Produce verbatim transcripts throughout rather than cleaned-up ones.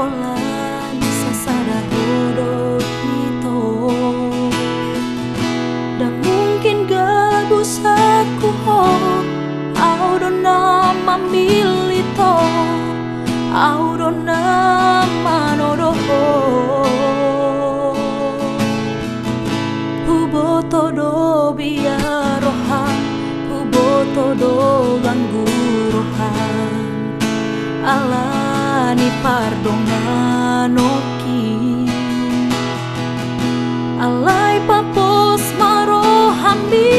Alani sasada ho do ito. Ndang mungkin gabusakku ho. Au do na mamillit ho. Au do na manodo ho. Huboto do biar roham, huboto do ganggu roham. Alani pardonganonki. Alai papos ma rohami,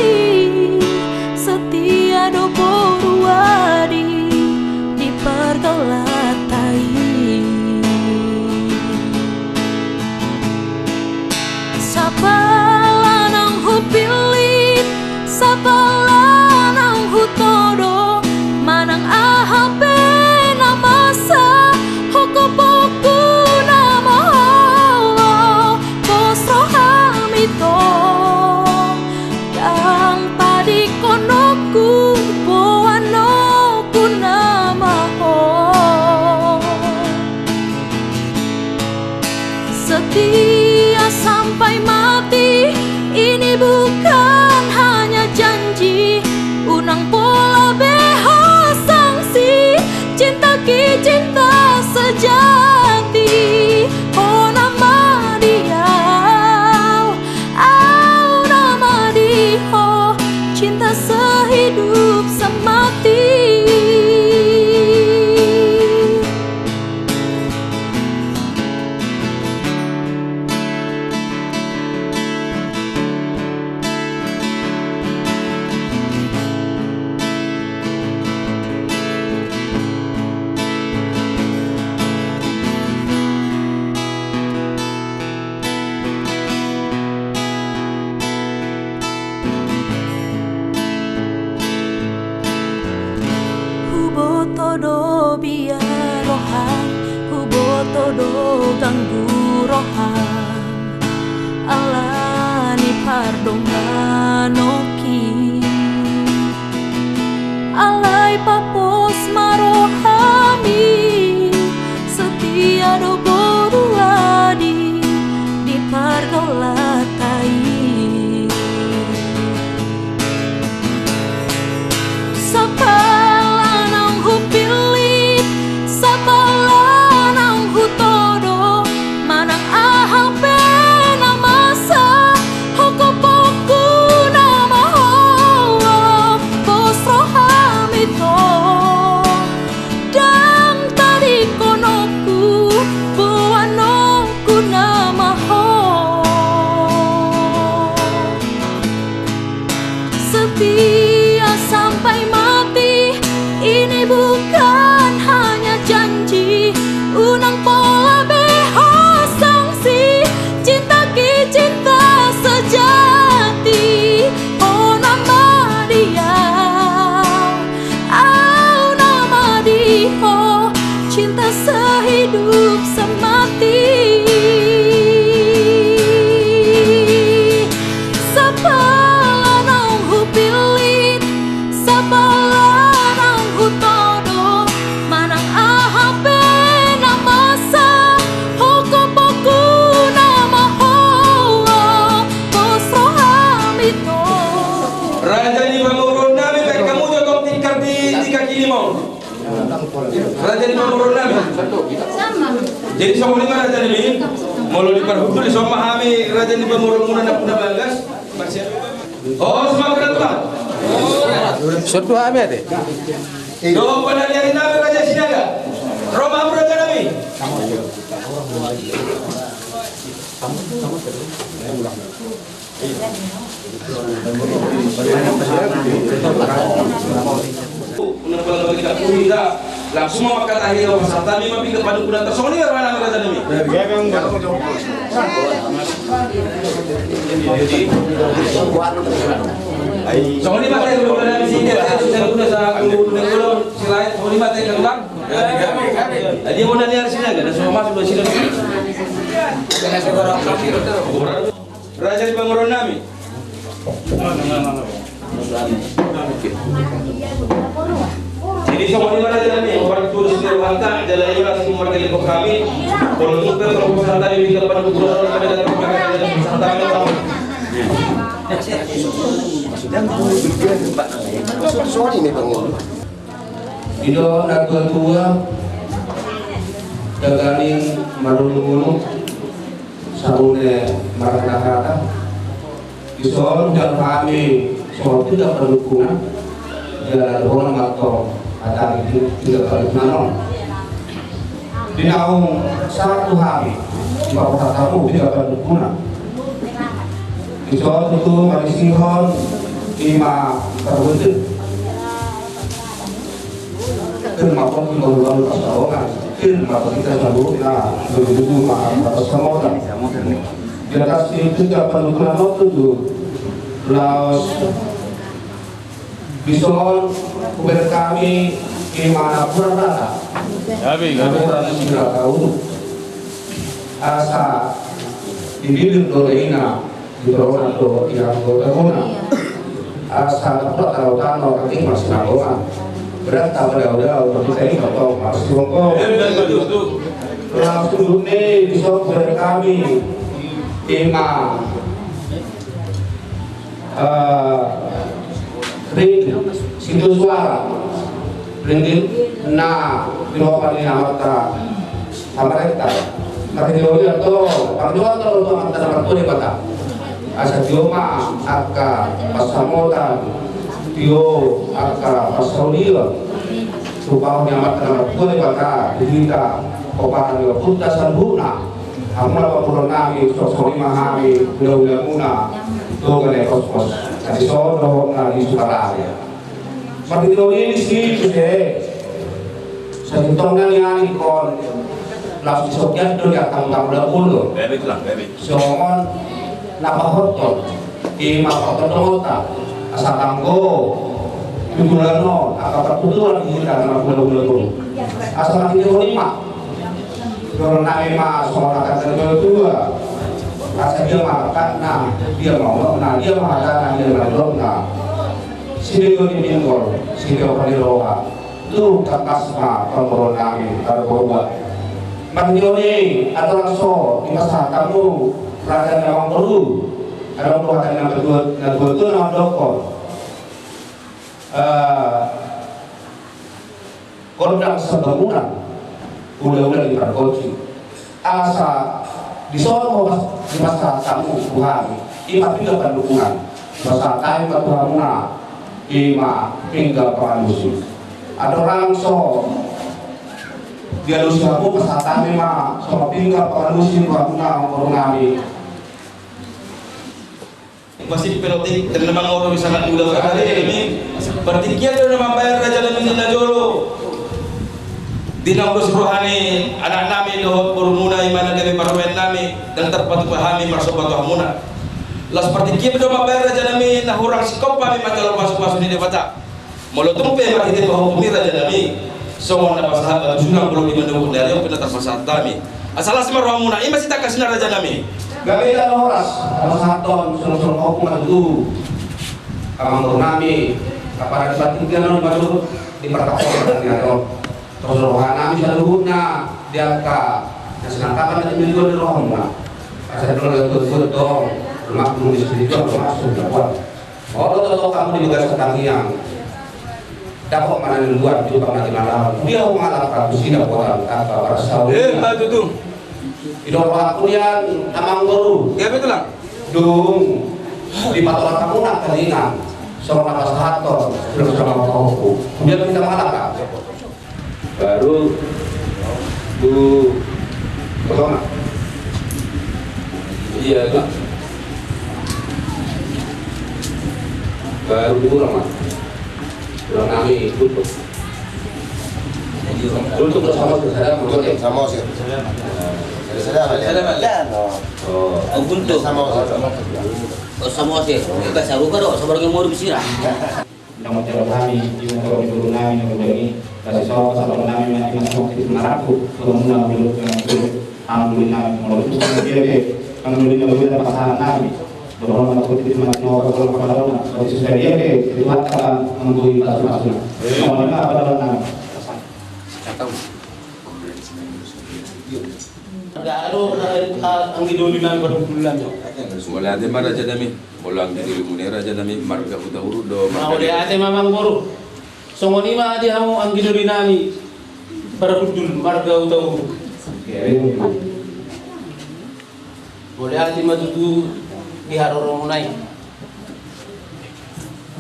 setia do boru adi di pargellata i. Sapala naung hupillit, sapala naung hutodo, manang aha pe na masa, hogopokku nama ho, pos roham ito. Ndang tadingkononku, boanonku nama ho. Setia sampai mati, ini bukan hanya janji. Unang pola be ho sangsi, cintaki cinta sejati. Ho nama di au, au nama di ho, cinta sehidup semati. Huboto do biar roham, huboto do ganggu roham, alani pardonganonki. Alai papos ma rohami, setia do boru adi di pargellata i. Sapala naung hupillit, sapala naung hutodo, manang aha pe na masa, hogopokku nama ho, pos rohami ito. Ndang tadingkononku, boanonku nama ho. Setia sampai mati, ini bukan hanya janji. Unang pola be ho sangsi, cintaki cinta sejati. Ho nama di au, au nama di ho, cinta sehidup semati. Sapala naung hupillit, sapala naung hutodo, manang aha pe na masa, hogopokku nama ho, pos rohami ito. Raja ni pamoruon nami, baen hamu jo tong tikar di, di kaki lima on. Raja ni pamoruon nami. Jadi songon i ma raja nami, molo di parhundul i songon hami raja ni pamoruon muna na puna bagas. Horas ma hita. Sude hami ate. Dohot bona ni ari nami Raja Sinaga. Ro ma hamu raja nami. Langsung ma mangkatai do pasahat nami ma pinggan panungkunan ta songon i ma raja nami. Songon i ma raja nami. Raja ni pamoruon nami. Jadi songon i ma raja nami, hombar tu dos ni rohanta, jala i ma laos martelepon hami, molo tung pe parhorasan nami, tinggal panungkunan, pada datang, pada datang, pada datang. Songon i ma, Bang. I do natuatua, daganing marunguungu, sabune marhatahata. Dison jala hami songon tinggal panungkunan, jala dohonon ma antong hata di tinggal panungkunan on. Di naung sahat tu hami, di papasahat hamu tinggal panungkunan. Dison tutu mangisihon i ma parhundul. Kel ma pongki malu-malu pasaongan, kel ma pongki saluhutna, lugu-lugu ma angka pasamotan. Di atas i tinggal panungkunan on tutu, laos dison hubereng hami i ma napuran rata. Napuran rata ulu. Asa dibilang do na ina. Di rohana do i anggota muna. Asa dapat tau tano kaki masih naboan. Berat tak berdau-dau, tapi tadi bapak masih bongkok. Langsung dulu nih, di sini dari kami. Ima. Eh, ring, situ suara. Ringgit na, di bawah paling amat, ah. Pamarenta, marhite on do, parjolo do tu Amanta na martua Debata. Asa tio ma angka pansamotan, tio angka pansaulian. Supahi Amanta na martua Debata, di hita, hobahan ni ompunta saluhutna. Hamuna pamoruon nami, songon i ma hami, hula-hula muna, dongan ni koskos. Asa songon i dohot na di Sukarare. Marhite on i disi, muse. Sai tong na nian ingkon. Laos disokian do di angka tamu-tamu dapur do. Bebek lah, bebek. Songon na pahothon. I ma pahothon do mota. Asa tanggo. Tutulan on. Angka partuturan di hita na hula-hula do. Asa marhite on i ma. Dohonon nami ma songon hata ni natuatua. Asa dia ma langkatna, dia ma unokna, dia ma hatana, dia ma didokna. Sibego ni pinggol, sibego ni roha. Tu tangkas ma pamoruon nami, parboa. Marhite on i, andorang so dipasahat hamu, raja ni amangboru. Adong do hata ni natuatua na mandokkon. Eh, gondang sabangunan, ula-ula ni pargonsi. Asa dison ma dipasahat hamu tu hami, i ma pinggan pandukunan. Pasahat hami ma tu hamuna, i ma pinggan pangalusi. Andorang so dialusi hamu, pasahat hami ma songon pinggan pangalusi tu hamuna, amangboru nami. Masih pelotik, dan memang orang bisa nggak diulang kali ini. Partingkian do na mambayar raja nami na jolo. Di naung dos roha ni anak nami dohot borumuna i ma na gabe parumaen nami, dan tarpatupa hami marsomba tu hamuna. Laos partingkian do mambayar raja nami na hurang singkop hami manjalo pasu-pasu ni Debata. Molo tung pe marhite pahompumi raja nami, songon na pasahat batu sunang, molo di manogot ni ari on pe na tarpasahat hami. Asa las ma rohamuna, i ma sitangkasna raja nami. Gabe jala horas, pasahathon songon-songon hompu ma tutu. Amangboru nami, apala di partingkian on, manogot di partingkian ni ari on. Tos roha nami saluhutna di angka na sinangkapan na tinilingkon ni rohamuna. Asa dong na tuatua tong, rumah gunung di sini tong, rumah sumber. Molo tongtong hamu di bagasan tangiang, dapot ma na niuluan, jumpa ma na tinalahon. Dia mangalap rabu sida botan tanpa bersau. Eh, ma tutu. Didok rohangku nian, amangboru. Iya, betul lah. Dung dipatola hamu na kalingan, songon na pasahathon, sudah-sudah mau pahompum. Kemudian kita mangalap. Baru du, pertama. Iya, Pak. Baru dua, Pak. Ulang nami, tutup. Tutup bersama, bersama, bersama. Sama, sih. Bersama, bersama. Oh. Oh, buntu. Sama, sama. Oh, sama, sih. Kita sarupa, dong. Sabar, ngemur, bisira. Ndang manjalo hami, di mangkorhon ni boru nami na godang i, asa songon sabar nami ma i na songon i na rangkup, songon na manguluk, na manguluk, pangangguli nami, molo tung songon dia pe, pangangguli na godang pasahat nami. Dohonon ma tutu di tempat ni orang orang pada orang. Kalau sesudah dia ke, itu akan memberi pasupasu. Kalau mana apa dalam nama? Garo, ah, anggi doli nami parhundul nami. Mauliate ma raja nami, molo anggi doli muna i raja nami, marga Hutauruk do, marga. Mauliate ma amangboru. Songon i ma di hamu anggi doli nami parhundul, marga Hutauruk. Mauliate ma tutu di haroro muna i.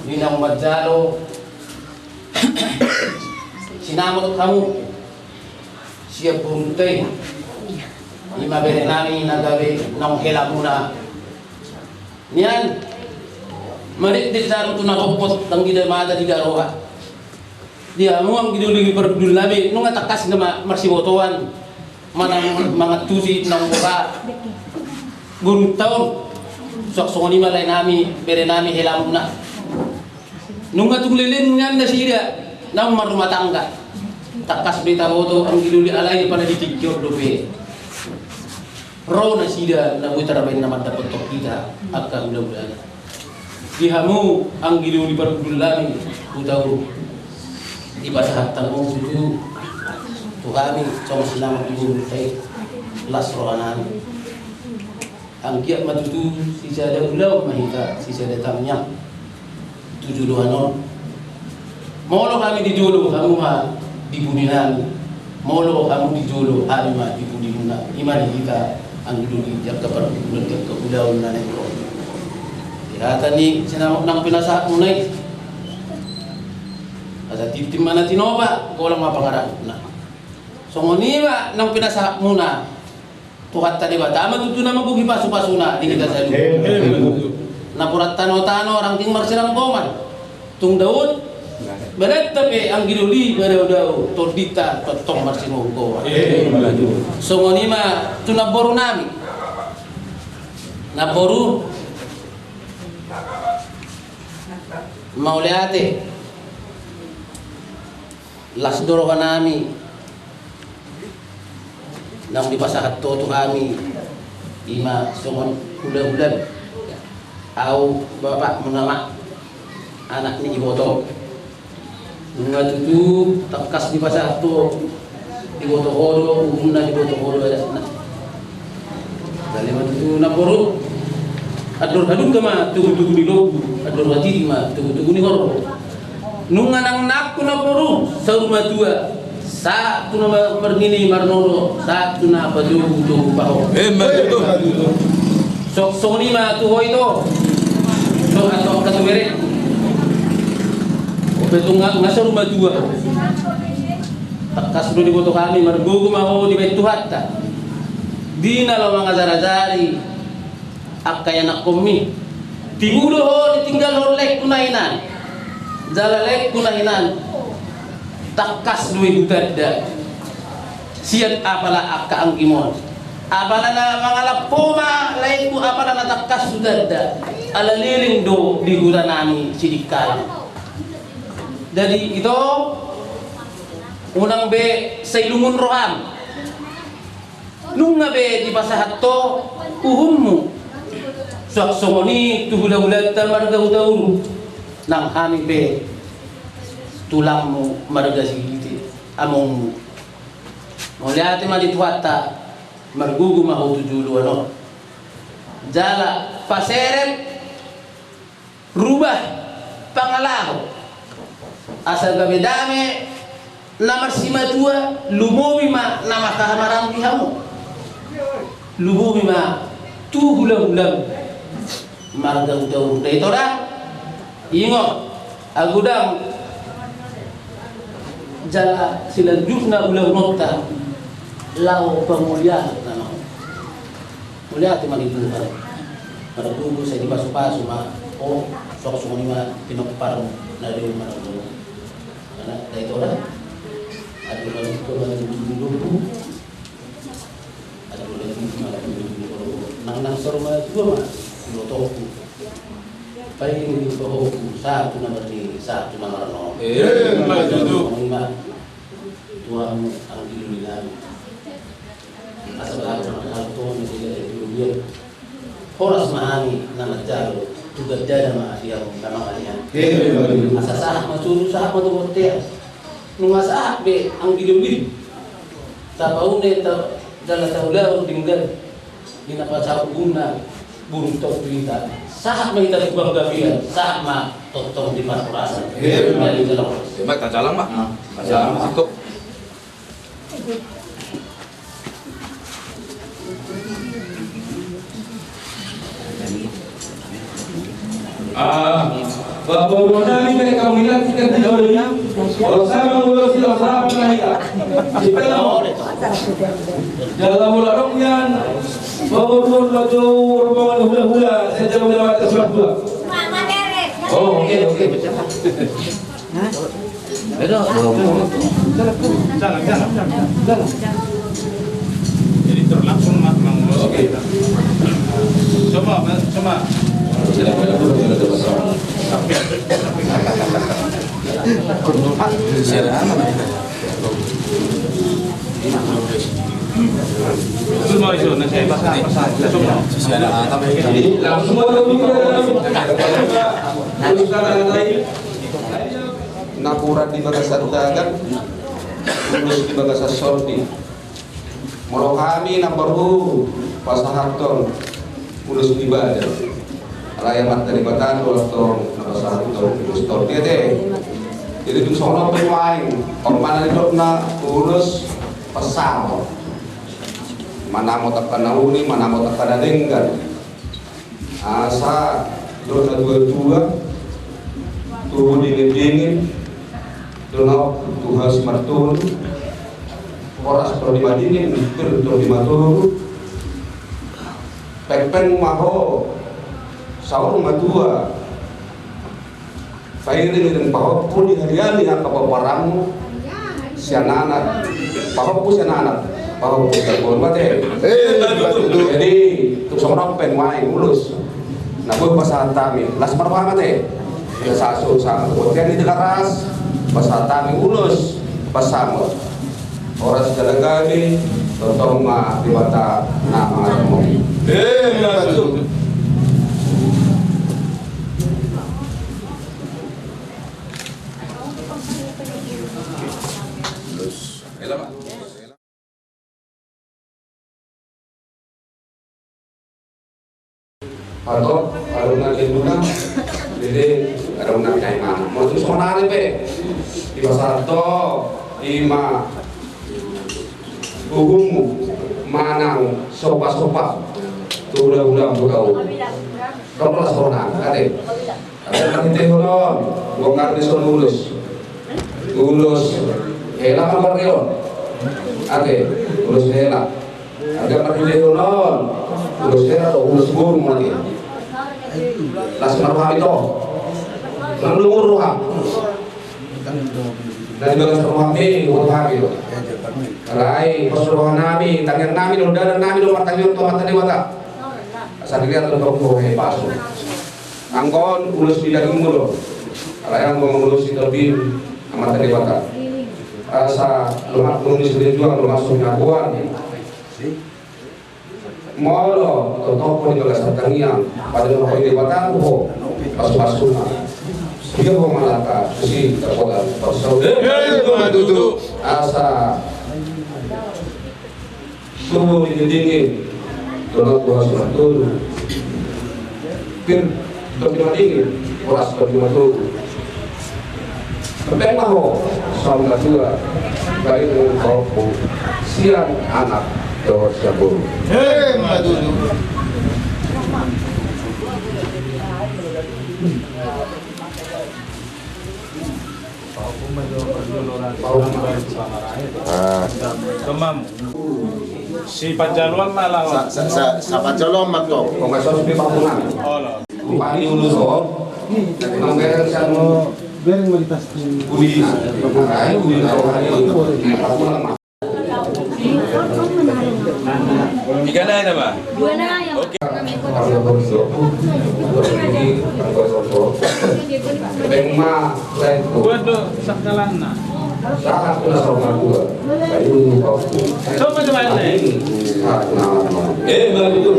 Di naung manjalo sinamot hamu sian borunta i. I ma bere nami na gabe naung hela muna. Nian, marende jalo tu na hophop, ndang didamata di daroha. Di hamu anggi doli parhundul nami, nunga tangkas nama marsibotoan, manang mangantusi naung boha borunta on. Suang songon i ma lae nami, bere nami, hela muna. Nunga tung leleng nian nasida naung marrumah tangga. Tangkas be taboto anggi doli, alai pala di tingki on dope ro nasida na boi tarbaen na mandapothon hita angka hulahulana. Di hamu anggi doli parhundul nami Hutauruk, dipasahat hamu tutu tu hami songon sinamot di borunta i, las roha nami. Anggiat ma tutu sisada ulaon ma hita, sisada tangiang tu joloan on. Molo hami di jolo, hamu ma di pudi nami. Molo hamu di jolo, hami ma di pudi muna. I ma di hita anggi doli di angka parhundul, di angka ulaon na naeng ro. Di hata ni sinamot naung pinasahat muna i, asa tintin ma na tinopa, golang ma pangarahutna. Songon i ma naung pinasahat muna. Tuhanta Debata ma tutu na mambohi pasupasuna di hita saluhut. Amin. Napuran tano-tano, ranting marsiranggoman. Tung daun, balanta pe anggi doli madaodao, tondinta tongtong marsihohot. Amin. Songon i ma tu namboru nami. Namboru, mauliate. Las do roha nami. Naung dipasahat ho tu hami, i ma songon hulahulam. Ahu bapakmuna ma, anak ni ibotom. Nunga tutu tangkas dipasahat ho, diboto ho do uhumna, diboto ho do adatna. Jadi ma tutu namboru, andor hadungka ma togutogu ni lombu, andor hatiti ma togutogu ni horbo. Nunga nang nangkok namboru, saur matua, sahat tu na ma-, marnini marnono, sahat tu na patogutogu pahompu. Emma tutu. Songon i ma tu ho ito. Songon i tu angka tu bere. Ope tu nga, nga saur matua. Tangkas do diboto hami, margogo ma ho dibaen Tuhanta. Di na laho mangajarajari angka ianakkonmi. Tibu do ho ditinggalhon laengku na hinan. Jala laengku na hinan tangkas do i hutanda sian apala angka anggim on. Apala na mangalap ho ma laengku, apala na tangkas hutanda. Ala leleng do di huta nami Sidikalang. Jadi ito, unang be sai lungun roham. Nunga be dipasahat ho uhummu. Suang songon i tu hulahulanta marga Hutauruk, nang hami pe tulangmu marga Sihite, amongmu. Mauliate ma di Tuhanta, margogo ma ho tu joloan on. Jala paserep, rubah pangalaho, asa gabe dame na marsimatua, lumobi ma na marhahamaranggi hamu. Lumobi ma tu hulahulam marga Hutauruk. Dai ito da, ingot, agodang jala silanjutna ulaonta laho pamulian nama. Mauliate ma di Tuhan. Margogo sai dipasupasu ma ho, suang songon i ma pinomparmu na dua i ma na dua. Karena dai ito da, adoran ito ma di lombu. Adoran ito ma di lombu. Nang, nang saur matua ma di lombu. Paima di pahompu, sahat tu na marnini, sahat tu na marnono. Emma tutu. Songon i ma tu hamu anggi doli nami. Asa bahat ma hal tu na jadi ada di dunia. Horas ma hami na manjalo, tu gandana ma di hamu na mangalean. Asa sahat ma suru, sahat ma tu bontean. Nunga sahat be anggi doli. Tapaune ta jala taulahon denggan. Di na pasahat guna burung tong tu hita. Sahat ma hita tu panggabean, sahat ma tongtong di parhorasan. Jadi jalang. Baik, tajalang ma. Tajalang ma. Ah, bahwa nami kene kau minat ikan di joli. Kalau sama ulos di los rap na ika. Sipel. Jala mula dong yan. Bahwa ulos lo jauh rombongan hula-hula. Saya jauh lewat ke sebelah dua. Oh, oke, oke. Jadi terlangsung ma, ma, oke. Coba, coba. Langsung. Napuran di bagasan dagang, ulos di bagasan sondi. Molo hami na marhuru pasahathon ulos di badan. Alai Amanta Debata do antong na pasahathon ulos tondi ate. Jadi tung songon on pe nuaeng, on ma na nidokna ulos pansamot. Manamot angka na uli, manamot angka na denggan. Asa dohot na tua-tua, tubu dingin-dingin, donok tu hos martolu, horas tondi madingin, pir tondi matogu. Pengpeng ma ho, saur matua. Pairing-iring pahompu di harian ni angka paparanmu sian anak, pahompu sian anak, pahompu sian boru ate. Eh, jadi tung songon on pe nuaeng ulos na boi pasahat hami, las ma roham ate. Ia sasu sama tu bontean ni Tigaras, pasahat hami ulos pansamot. Horas jala gabe, tongtong ma Debata na mangaramoti. Eh, masuk. Atau kalau nggak di rumah, jadi ada orang kayak mana? Mau tuh sonari pe di pasar to, di ma, uhum manang sopa-sopa, tu udah-udah bukau. Kalau sonari, kade. Ate marhitehon on, gonggar dison ulos. Ulos hela ma marhitehon. Ate, ulos hela. Ate marhitehon on, ulos hela do ulos boru ma ate. Las ma roham ito. Nang lungun roham. Nang di bagas roham i, roham i do. Alai, pos roha nami, tangiang nami do, dalan nami do, martangiang tu Amanta Debata. Asa dilihat tu tong roha i pasu. Anggo on ulos ni dagingmu do. Alai anggo on ulos ni tondimi, Amanta Debata. Asa lomak nunga silinjuang lomak sungkabuan. Molo totop ho di bagasan tangiang, pajolo ho Debata tu ho pasu-pasuna. Dia ho malaka si tapotan parsau. Asa Tubu dingin-dingin, donok tu hos martolu. Pir tondi madingin, horas tondi matogu. Pengpeng ma ho saur matua, baik tu pahompu sian anak dohot sian boru. Emma tutu. Ah. Sipanjaloan ma laho. Sa, sa, sa, sapanjaloan ma tong. Olo. Bereng melitas. Uli. Uli. Tiga nai nama? Dua nai. Oke. Dua do sakalanna. Coba, coba, ini. Eh, baru itu.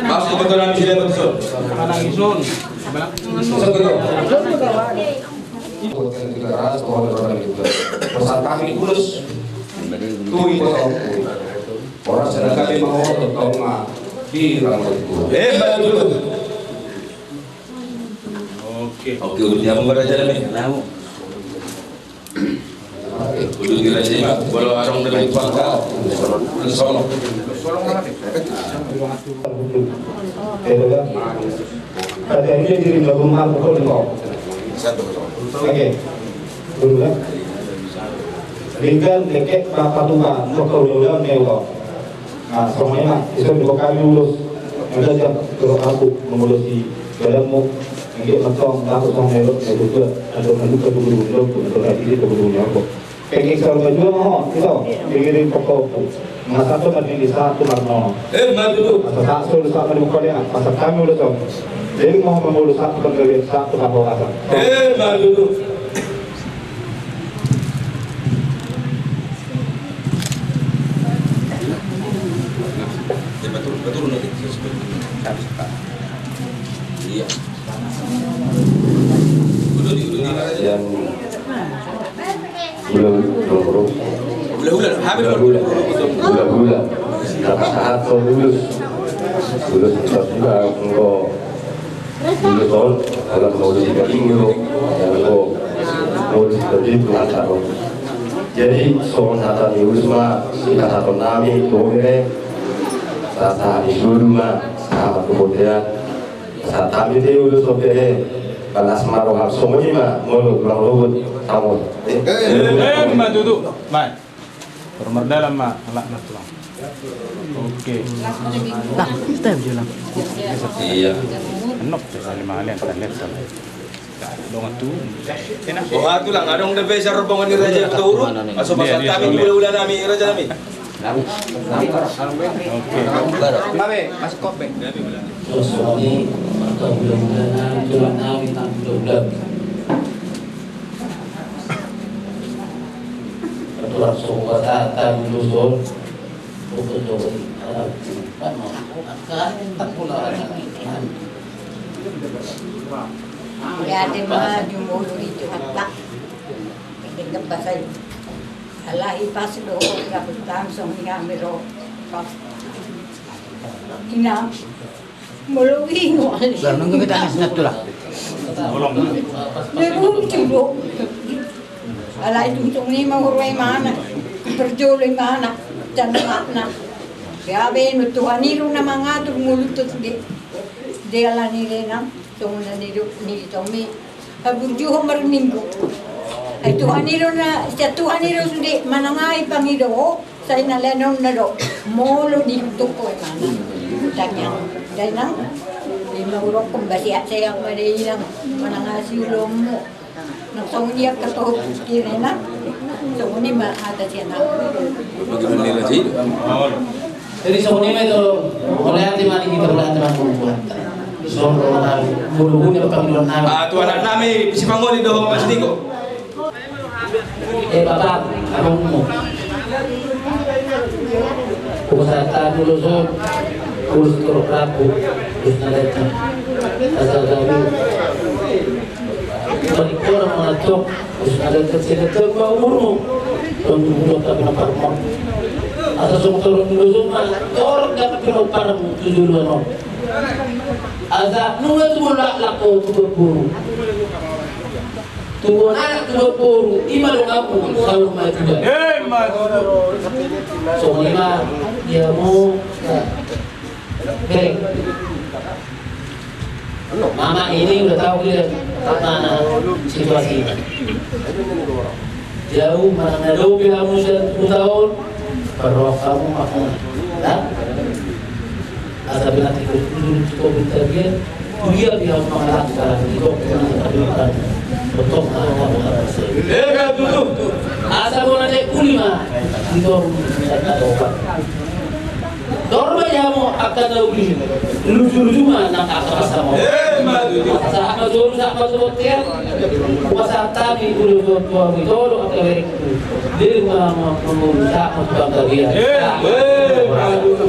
Mas, kebetulan di sini, betul. Manang ison. Betul. Pesan kami tulus. Tui kota. Orang sedang kami mau tahu mah di rambutku. Eh, betul. Oke. Oke, udah nyambung pada jalan nih. Nyambung. Udah kira sih, Mak. Kalau orang dari Bangka, sono. Pada ini jadi lagu mah, pokok di kau. Oke. Dulu ya. Ringgan, lekek, bapak tua, pokok dulu ya, mewah. Nah, songon i ma, ison do kami ulos. Enda jam, tolong aku, mangolosi badanmu. Anggiat ma tong, dapot songon melok, na tutu, andor na luka tu guru, andor na diri tu guru, andor. Kengking saur matua ma ho, ito, kengking pokokku. Masa tu mardili sa tu marnono. Eh, ma tutu. Asa sa solu sa ma di mukole na, pasal kami ulos on. Jadi ma ho mangolo sa tu panggabean sa tu parhorasan. Eh, ma tutu. Iya. Udah, udah, udah. Yang udah, udah, udah. Udah, udah. Udah, udah. Udah, udah. Kata-kata ulos. Ulos, kita juga, enggak. Ulos on, ala mangolusi hami do, ala mangolusi hami do. Jadi, songon hata ni ulos ma, di hata nami, tu bere, sahat ni solu ma, sahat tu bontean, sahat hami do ulos on bere, balas ma roha songon i ma, molo tulang rorobot, tangos. Eh, ma tutu, ma. Baru mardalan ma, alak na tulang. Oke. Nah, kita yang bilang. Iya. Enok, saya lima kali, saya lihat, saya lihat. Dongan tu. Oh, tulang, adong da be sa rombongan ni Raja Hutauruk. Aso pasal kami, hula-hula nami, raja nami. Oke. Kami, masuk kopi. Songon i, marhula-hula nami, tulang nami, hula-hula. Aturan so pasahat hami do son. Untuk Jokowi. Jadi ma jumolo i tu hata. Dengan pasal alai pas do ho, dapot langsung i hami ro. Pas. Inang. Molo bingung. Lah, nunggu kita ngasih natu lah. Dia buntu do. Alai tungtung ni ma hurwa imana. Perjolo imana. Dan makna. Ya be, no Tuhan i do na mangatur molo tu sude. Dia lah ni lenang. Songon na ni do, ni do mi. Haburjuhon marminggu. Ai Tuhan i do na, sian Tuhan i do sude, manang aha i pangido ho, sai na lehonon na do, molo dihutuk ho imana. Tangiang, dainang, lima urokkon basiak seak ma dainang, manang aha siulommu. Nang songon i angka toho pikiranna, songon i ma hata sian ahu. Jadi songon i ma ito, mauliate ma di hita, mauliate ma di Tuhanta. Songon i ma, molo huna pangidoan nami. Ah, tu anak nami, bisi mangoli do, Mas Niko. Eh, Bapak, abangmu. Kupasahat hami ulos on, ulos torop rambu, ulos na letan. Asal kami. Balik orang mangatok, terus ada tersedia terbawa burung. Tunggu burung tapi nampak rumah. Asa song torop dulu semua, torop dapat pinomparmu tu dulu ano. Asa nunga tu bola lako tu burung. Tu anak tu burung, ima dong aku, saur maju. Eh, maju. So ima, dia mau. Baik. Mama ini udah tahu dia mana situasinya. Jauh mana ngadopi kamu dan tahun perlu kamu makna. Ya? Asa binati kudu cukup interview. Kuliah dia mengalahkan di kok. Betul. Asa mau nanti kulima di kok. Torba ya mo akan na uli. Lucu-lucu ma nang akan sama. Eh, ma lucu. Sama jolu sama jolu tiap. Puasa tadi ulu tua tua mi tolo akan. Dia ma ma ma sama tukang tadi ya. Eh, eh, ma lucu.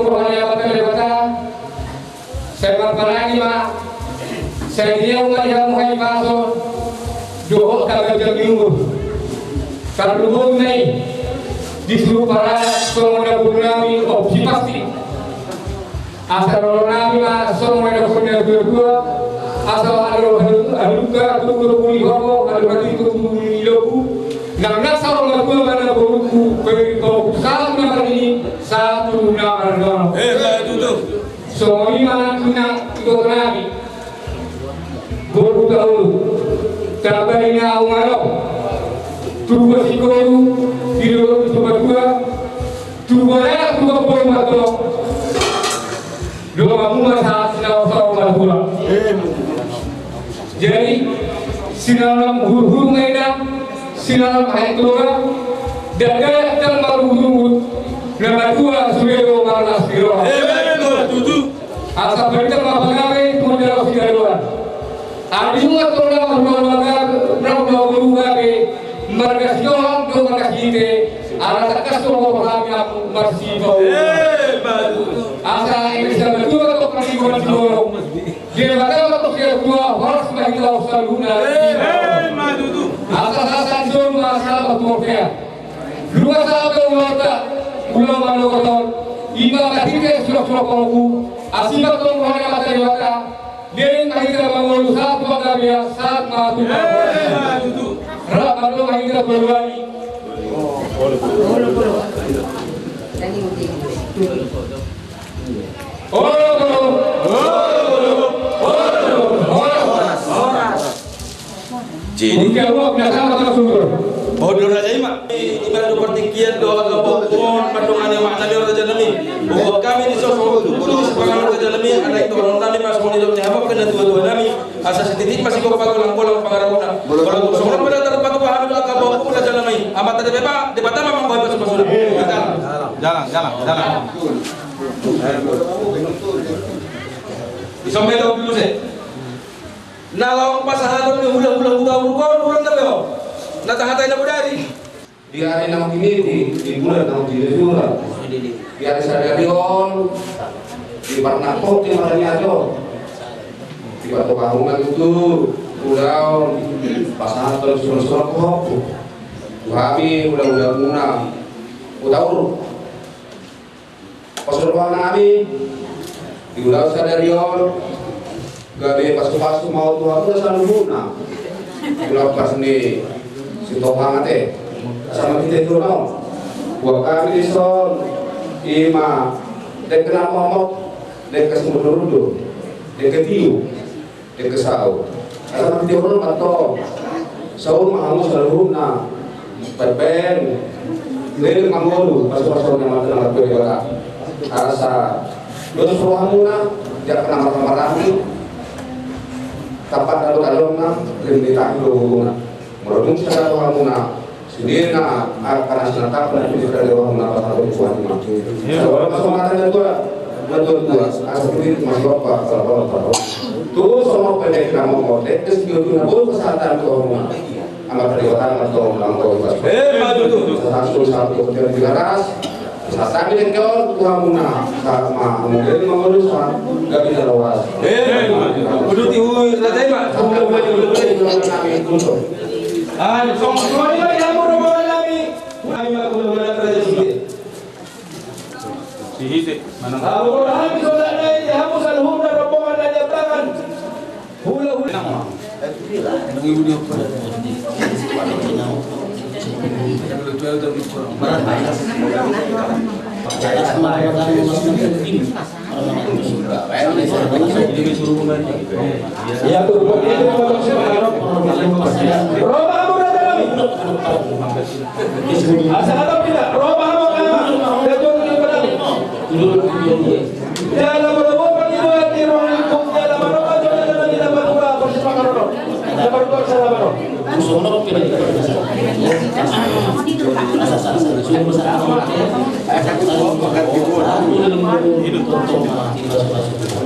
tung roha ni Amanta Debata, sai marparange ma, sai diahu ma di hamu haipason dohot hagabeon ni umur. Tarlumobi ma i di suhut paranak songon na boru nami Om Sipasti. Asa dohonon nami ma songon na didok ni natuatua, asa alo halumpang tumunduk di horbo, alo halumpang tumunduk di lombu. Nang na saur matua ma na borungku, pairing pahompu sahat tu na marnini, sahat tu na marnono. Emma tutu. Songon i ma nang tu na iboto nami. Boru Hutauruk, tamba ni na ahu ma ro. Tubu singkoru, tiloru tubu dua, tubu raya, tubu boru ma ro. Donganmu ma sahat sinalom saur matua. Jadi, sinalom hurhur ma inna, sinalom haen toga, dang gabe ndang marungutungut, na matua sude do marlas ni roha. Emma tutu. Asa paintang ma pagabe tu mardalahi sigadoan. Adong ma tong na marhula gabe, na marhula gabe, marga Sihohang do marga Sihite, ala tangkas do roha nami marsipasu. Emma tutu. Asa eme sian na tua tong na tua na tua. Dia ma tong na tua na tua, horas ma hita saluhutna. Emma tutu. Asa sahat tu joloan ma sahat tu bontean. Nunga sahat do ulaonta, ulaon manogot on, i ma marhite suraksurak pahompu, asi ma tong roha ni Amanta Debata, leleng ma hita mangolu sahat tu panggabean, sahat ma tu panggabean. Rap ma tong hita berdoa. Jadi, Oke, Allah, biasa makan sumber. Oh, di raja ima. Ima do partingkian do angka pahompu on, mandongani amak nami raja nami. Buat kami di sosok tutu, sepangalan raja nami, anak itu orang nami, mas moni dok ni hamak, kena dua-dua nami. Asa sititik masih kau pagolang-golang pangarapuna. Walaupun seorang pada terpatu paham do angka pahompu raja nami. Amat ada beba, di pertama mangkoi pasu-pasu. Jalan, jalan, jalan. Isombe tau dulu se. Na laho pasahaton ni hulahula Hutauruk on, hurang na be on. Na tahatai na bodari. Di ari naung tiniti, di bulan naung tiniti hurang. Di ari sadari on, di parnangkok, di marani ajo. Di batu kahungan itu, ulaon, pasahaton surat-surat kohok. Hami hulahula muna Hutauruk. Pasupasu nami, di ulaon sadari on, gabe pasupasu ma tu hamuna saluhutna. Ulaon pas ni Sitohang ate, sama kita itu no. Buat kami di son, ima, dek kena momok, dek kesemudurudu, dek ketiu. Dek kesau. Asa mangkiti on mantong. Saur ma hamu saluhutna. Baen-baen. Leleng mangolu, pasu-pasu ni Amanta na martua Debata. Asa dos rohamuna, jala na marhamaranggi. Tampak dalam-dalamna, leleng ditahan rohamuna. Molo dung sada rohamuna. Sude na angka na sinatap na tulis dari rohamuna pasal Tuhan ima. Sabar pasomatan na tua, na tua-tua, asa tulis masih apa kalau kalau tahu. Tu songon pendek na mau ngotek, terus dia tu na bos pasal tu rohamuna. Amat dari kota na tolong dalam kau pas. Eh, maju tu. Satu satu kemudian tiga ras. Sasami dengke on tu hamuna, sama model mangolus ma gabe na loas. Eh, uduti hulu, raja ima. Ah, song, song, ini lagi hamu rombongan nami. Kami mah kuda-kuda raja sihite. Sihite, mana? Hamu rombongan nami, saudara, hamu saluhutna rombongan na di lapangan. Hula-hula.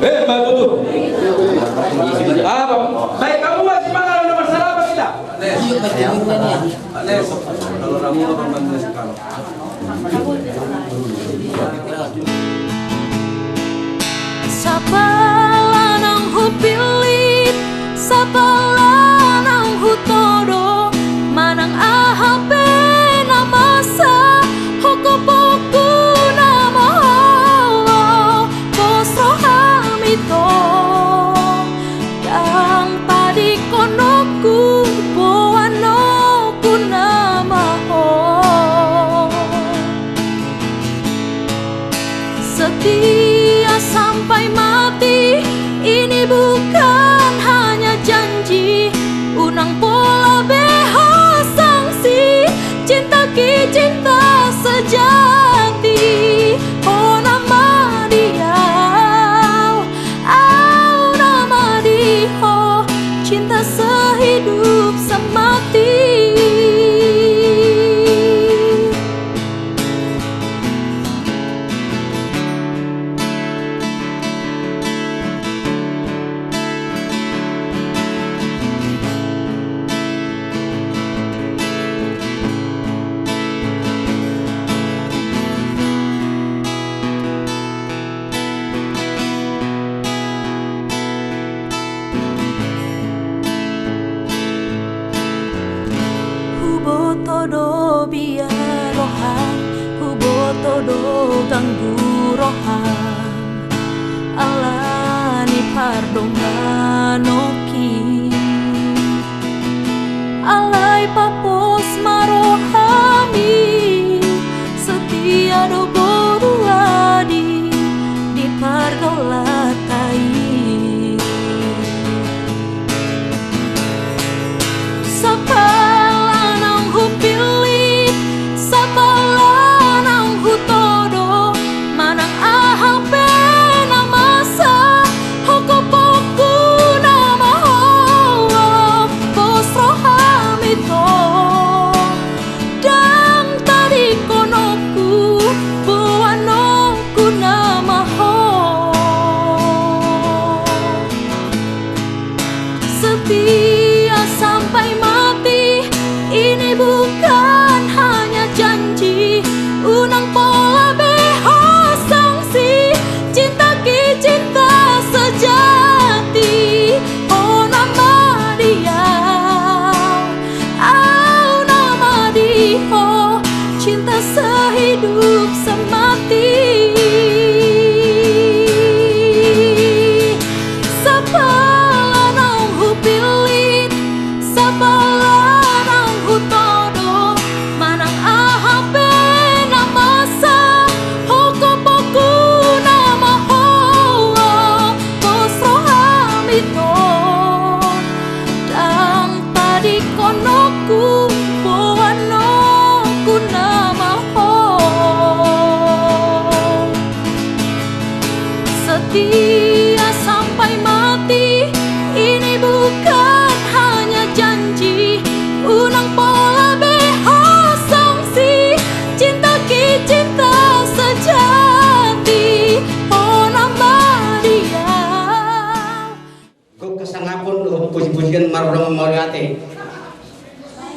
Eh, Mbak Tutu. Apa? Baik, kamu masih mana, ada masalah apa kita? Kalau kamu apa, Mbak? Sapala naung hupillit, sapala naung hutodo, manang aha pe na masa, hokupokku na mahawa, pos roham ito. Ndang tadingkononku boanonku na maho. Setia sampai mati, ini bukan hanya janji. Unang pola be ho sangsi, cinta ki cinta sejati. Ho nama dia, au nama di ho, cinta sehidup semati. Huboto do biar roham, huboto do ganggu roham, ala ni pardomuan oki. Alai papos ma rohami, setia do boru adi di pargaulan ta i. Sapala naung hupillit, sapala naung hutodo, manang aha pe na masa, hokupokku na mahawa, pos roham ito. Ndang tadingkononku boanonku na maho. Setia sampai mati, ini bukan hanya janji. Unang pola be ho sangsi, cinta ki cinta sejati. Ho nama dia, au nama di ho, cinta sehidup semati. Sapala naung hupillit, sapala naung hutodo, manang aha pe na masa, hokupokku na mahawa, pos roham ito. Ndang tadingkononku boanonku na maho. Setia sampai mati, ini bukan hanya janji. Unang pola be ho sangsi, cinta ki cinta sejati. Ho nama dia, gok kesangapon dohot puji-pujian marorang mauliate.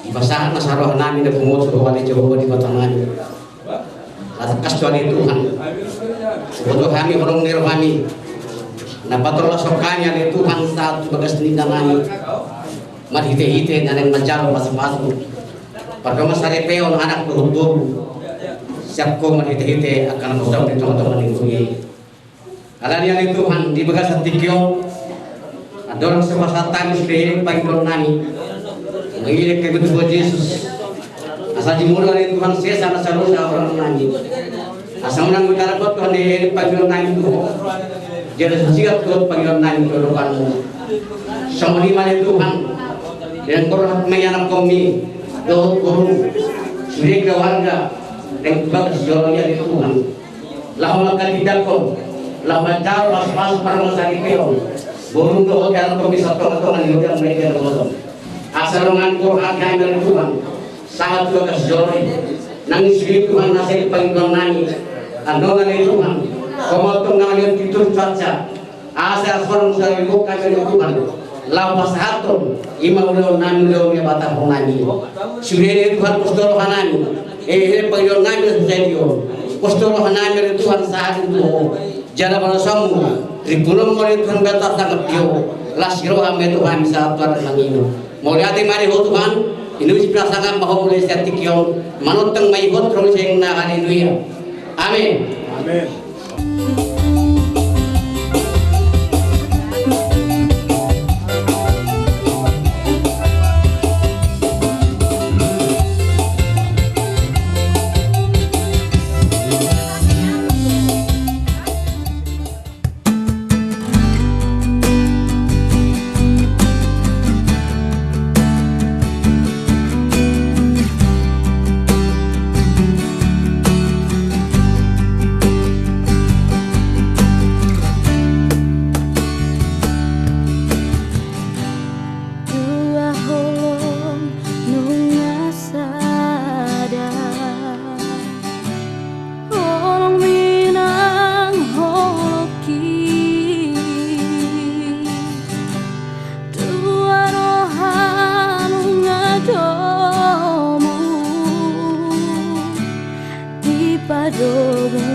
Dipasahat ma saroha nami na humoto roha ni Jahowa Debata nami. Tangkas do ale Tuhan, boto hami holong ni rohami, na patolhashon hami ale Tuhan sahat tu bagas ninna nami, marhitehite na naeng manjalo pasupasu, pardongan saripeon, anak dohot boru, siap Ho marhitehite angka na marsogot di tongatonga ni huria i. Alani i ale Tuhan, di bagasan tingki on, andorang so pasahat hami sude, elek pangidoan nami, mangidek hami tu Tuhan Jesus, asa jumolo ale Tuhan sesa na sadosa horong nami, asa unang hutaraphon Tuhan, elek pangidoan nami tu Ho, jala so singkat dohot pangidoan nami tu adopanMu. Songon i ma ale Tuhan, dengan hormat ma i anakkonMi dohot boru, sude keluarga, dengan tu bagas joro i ale Tuhan, laho manghatindanghon, laho manjalo pasupasu, pardongan saripeon, boru dohot anakkonMi sahat tu tongatonga ni huriaM na di bagasan on. Asa dongani roha nami ale Tuhan, sahat tu bagas joro i, nang sude Tuhan na sai pangidoan nami, annon ale Tuhan, Ho ma tong na mangihut pintu ni cuaca, asa sonang sari hami ale Tuhan, laho pasahathon, i ma ulaon nami, ulaon ni habatahon nami. Sude ale Tuhan, pos do roha nami, eh, elek pangidoan nami na so sadia on, pos do roha nami ale Tuhan sahat tu Ho, jala balasanMu, rimpulonMu ale Tuhan, bahen tarsangap di Ho, las ni roha ma i tu hami sahat tu adat mangido. Mauliate ma di Ho Tuhan, inuji pinasangap ma Ho mulai sian tingki on, manongtong ma i hot ro sian na. Haleluya. Amen. Amen. Dua holong nunga sada, holongmi nang holongki. Dua roha nunga domu dipadomu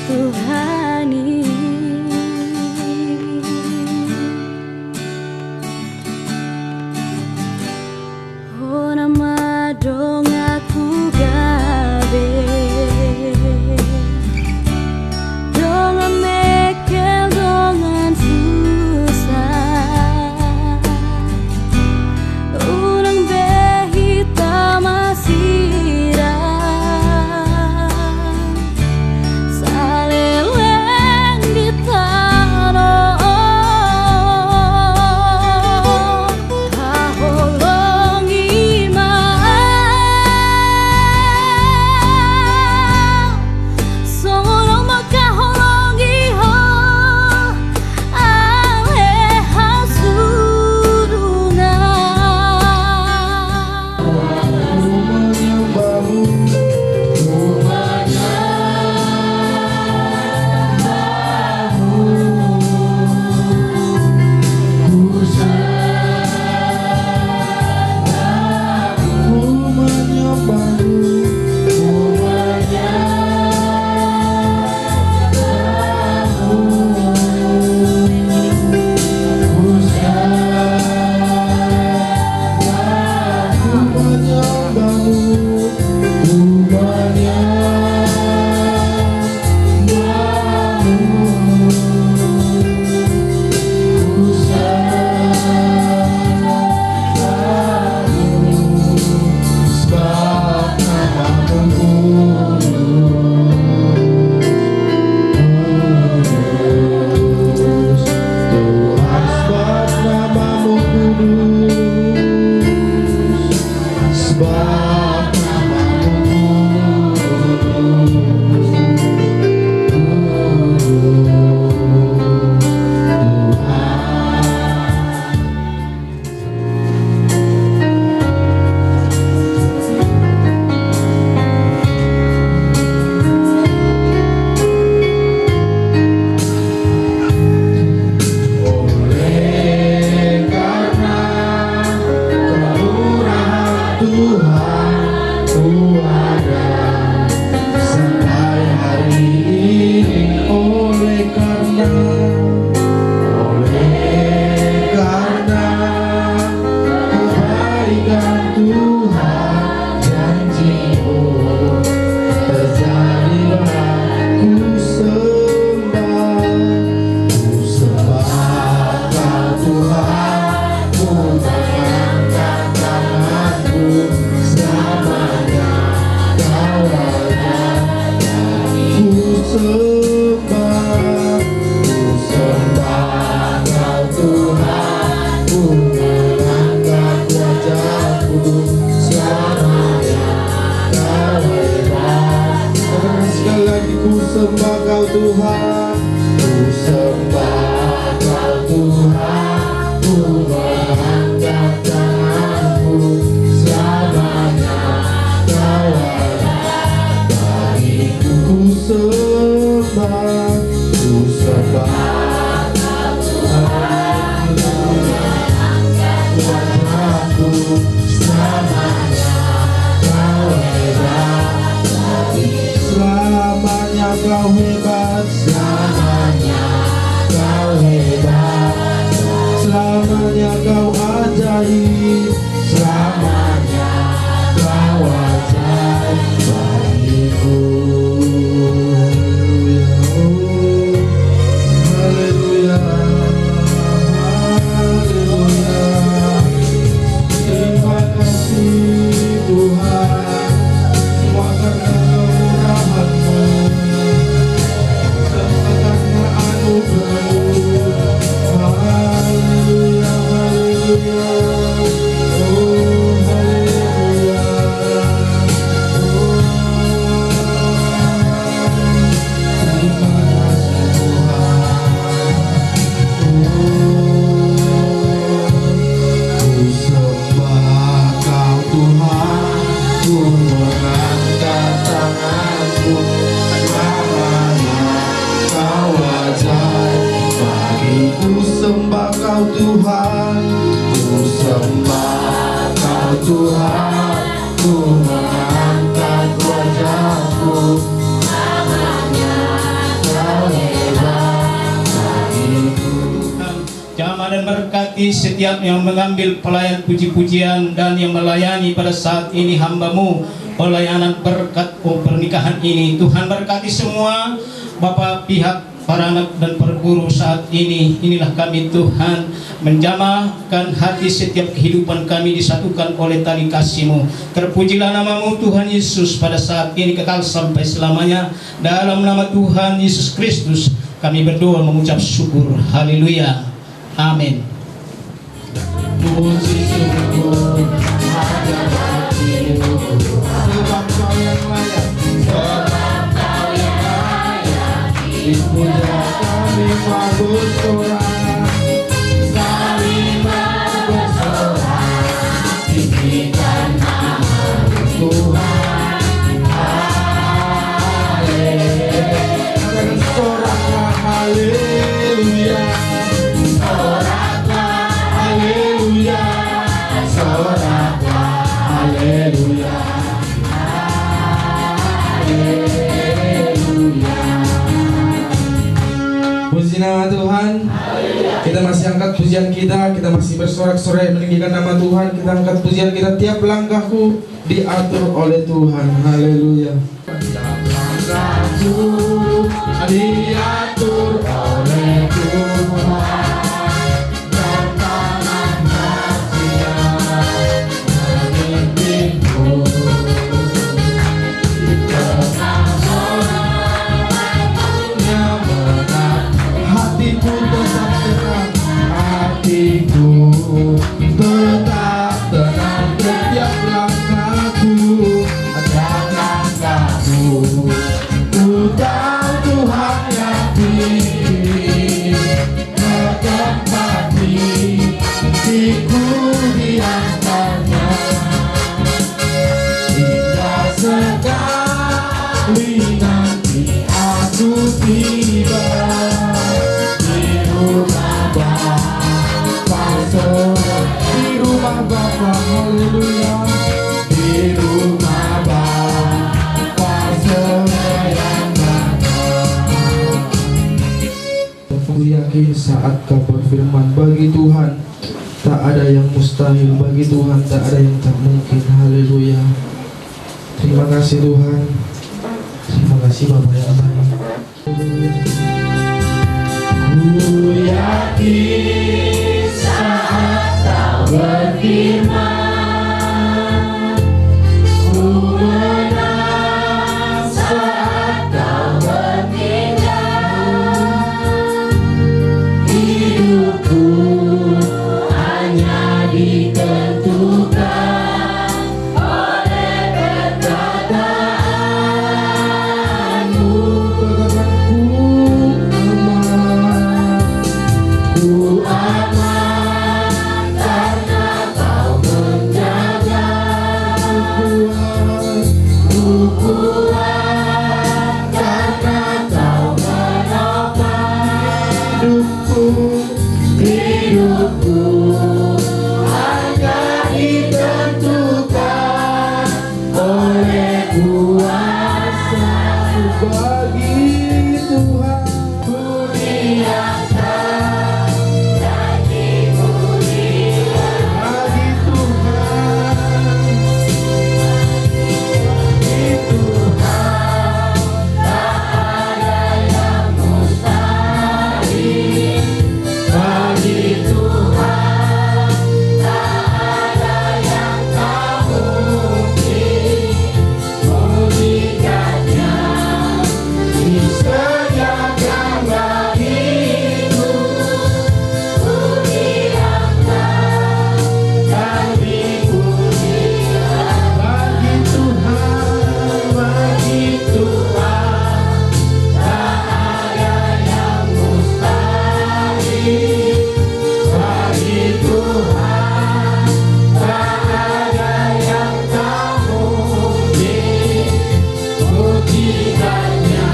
Tuhan i. Hona ma donganku gabe, dongan mengkel, dongan susah, unang be hita masirang. Saleleng di tano on, haholongi ma, songon mangkaholongi Ho. Ale hasurungan. Oleh karena kemurahan Tuhan, ku ada sampai Sembah, ku sembah Kau Tuhan, ku mengangkat wajahku, selamanya Kau hebat. Sekali lagi, ku sembah Kau Tuhan, ku sembah Kau Tuhan, ku mengangkat tanganku, selamanya Kau ada bagiku. Ku sembah, ku sembah, ku angkat wajahku, selamanya Kau hebat. Selamanya Kau hebat, selamanya Kau hebat, selamanya Kau ajaib, selamanya Kau ajaib bagiku. Haleluya, haleluya, haleluya. Terima kasih Tuhan, semua karena kemurahan-Mu, semua karena anugerah-Mu. Haleluya, haleluya. Oh, haleluya. Oh, terima kasih Tuhan. Oh, ku sembah Kau Tuhan, ku mengangkat tanganku, selamanya Kau ajaib bagiku. Ku sembah Kau Tuhan, ku sembah Kau Tuhan, ku mengangkat wajahku, selamanya Kau hebat bagiku. Jamah dan berkati setiap yang mengambil pelayan puji-pujian dan yang melayani pada saat ini hamba-Mu pelayanan berkat, oh, pernikahan ini. Tuhan berkati semua Bapak pihak para anak dan para guru saat ini. Inilah kami Tuhan, menjamahkan hati setiap kehidupan kami disatukan oleh tali kasih-Mu. Terpujilah nama-Mu Tuhan Yesus pada saat ini kekal sampai selamanya. Dalam nama Tuhan Yesus Kristus kami berdoa mengucap syukur. Haleluya. Amin. Puji syukur hanya bagi-Mu, sebab Kau yang layak. Sebab Kau yang layak dipuja. Kami bersorak, kami bersorak. Tinggikan nama Tuhan. Haleluya. Soraklah haleluya. Soraklah haleluya. Soraklah haleluya. Haleluya. Puji nama Tuhan. Kita masih angkat pujian kita, kita masih bersorak-sorai meninggikan nama Tuhan, kita angkat pujian kita, Tiap Langkahku Diatur Oleh Tuhan. Haleluya. Tiap langkahku diatur oleh Tuhan, dan tangan kasih-Nya memimpinku. Hatiku tetap tenang, hatiku tetap tenang. Setiap langkahku, setiap langkahku, ku tahu Tuhan yang pimpin. Ke tempat tinggi ku diantarnya. Indah sekali nanti aku tiba di rumah Bapa sorga. Di rumah Bapa, haleluya. Di rumah Bapa sorga yang banyak. Ku yakin saat Kau berfirman, bagi Tuhan tak ada yang mustahil, bagi Tuhan tak ada yang tak mungkin. Haleluya. Terima kasih Tuhan. Terima kasih Bapa yang baik. Ku yakin saat Kau berfirman, ku menang saat Kau berfirman. Kuasa bagi Tuhan. Bagi Tuhan. Bagi Tuhan. Bagi Tuhan tak ada yang tak mungkin. Mujizatnya disediakan bagiku. Ku bilang dan dipujikan. Bagi Tuhan, bagi Tuhan. Tak ada yang mustahil bagi Tuhan, tak ada yang tak mungkin. Mujizatnya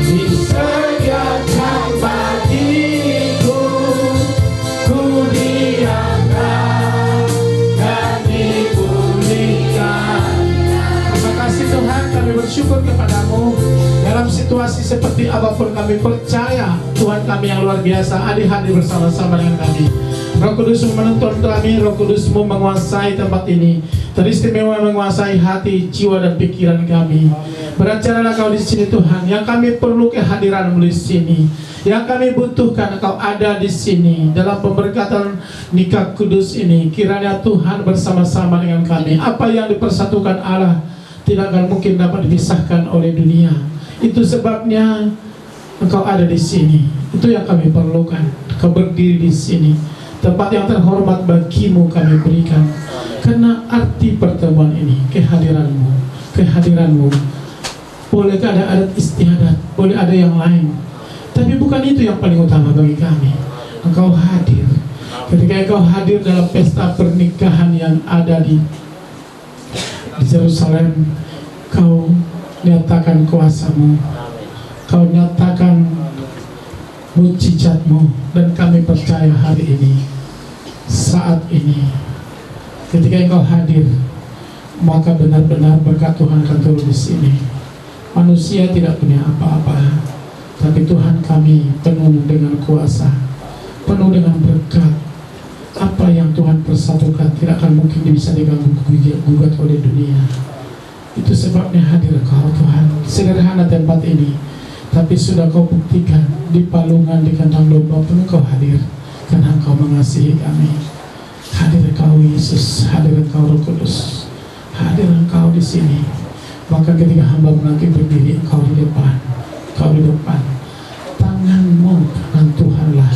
disediakan bagiku. Ku diangkat dan dipulihkan. Terima kasih Tuhan, kami bersyukur kepada-Mu. Dalam situasi seperti apapun kami percaya, Tuhan kami yang luar biasa, ada hadir bersama-sama dengan kami. Roh Kudus-Mu menuntun kami, Roh Kudus-Mu menguasai tempat ini. Teristimewa menguasai hati, jiwa, dan pikiran kami. Beracaralah Kau di sini, Tuhan. Yang kami perlu kehadiran-Mu di sini. Yang kami butuhkan Kau ada di sini. Dalam pemberkatan nikah kudus ini, kiranya Tuhan bersama-sama dengan kami. Apa yang dipersatukan Allah tidak akan mungkin dapat dipisahkan oleh dunia. Itu sebabnya Engkau ada di sini. Itu yang kami perlukan. Kau berdiri di sini. Tempat yang terhormat bagi-Mu kami berikan. Karena arti pertemuan ini, kehadiran-Mu, kehadiran-Mu. Boleh ada adat istiadat, boleh ada yang lain. Tapi bukan itu yang paling utama bagi kami. Engkau hadir. Ketika Engkau hadir dalam pesta pernikahan yang ada di, di Jerusalem, Kau nyatakan kuasa-Mu. Kau nyatakan mujizat-Mu. Dan kami percaya hari ini, saat ini, ketika Engkau hadir, maka benar-benar berkat Tuhan akan turun di sini. Manusia tidak punya apa-apa, tapi Tuhan kami penuh dengan kuasa, penuh dengan berkat. Apa yang Tuhan persatukan tidak akan mungkin bisa diganggu gugat oleh dunia. Itu sebabnya hadir Kau, Tuhan. Sederhana tempat ini, tapi sudah Kau buktikan di palungan, di kandang domba pun Engkau hadir, karena Engkau mengasihi kami. Hadir Engkau, Yesus, hadir Engkau, Roh Kudus, hadir Engkau di sini. Bahkan ketika hamba-Mu nanti berdiri, Engkau di depan, Engkau di depan. Tangan-Mu, tangan Tuhanlah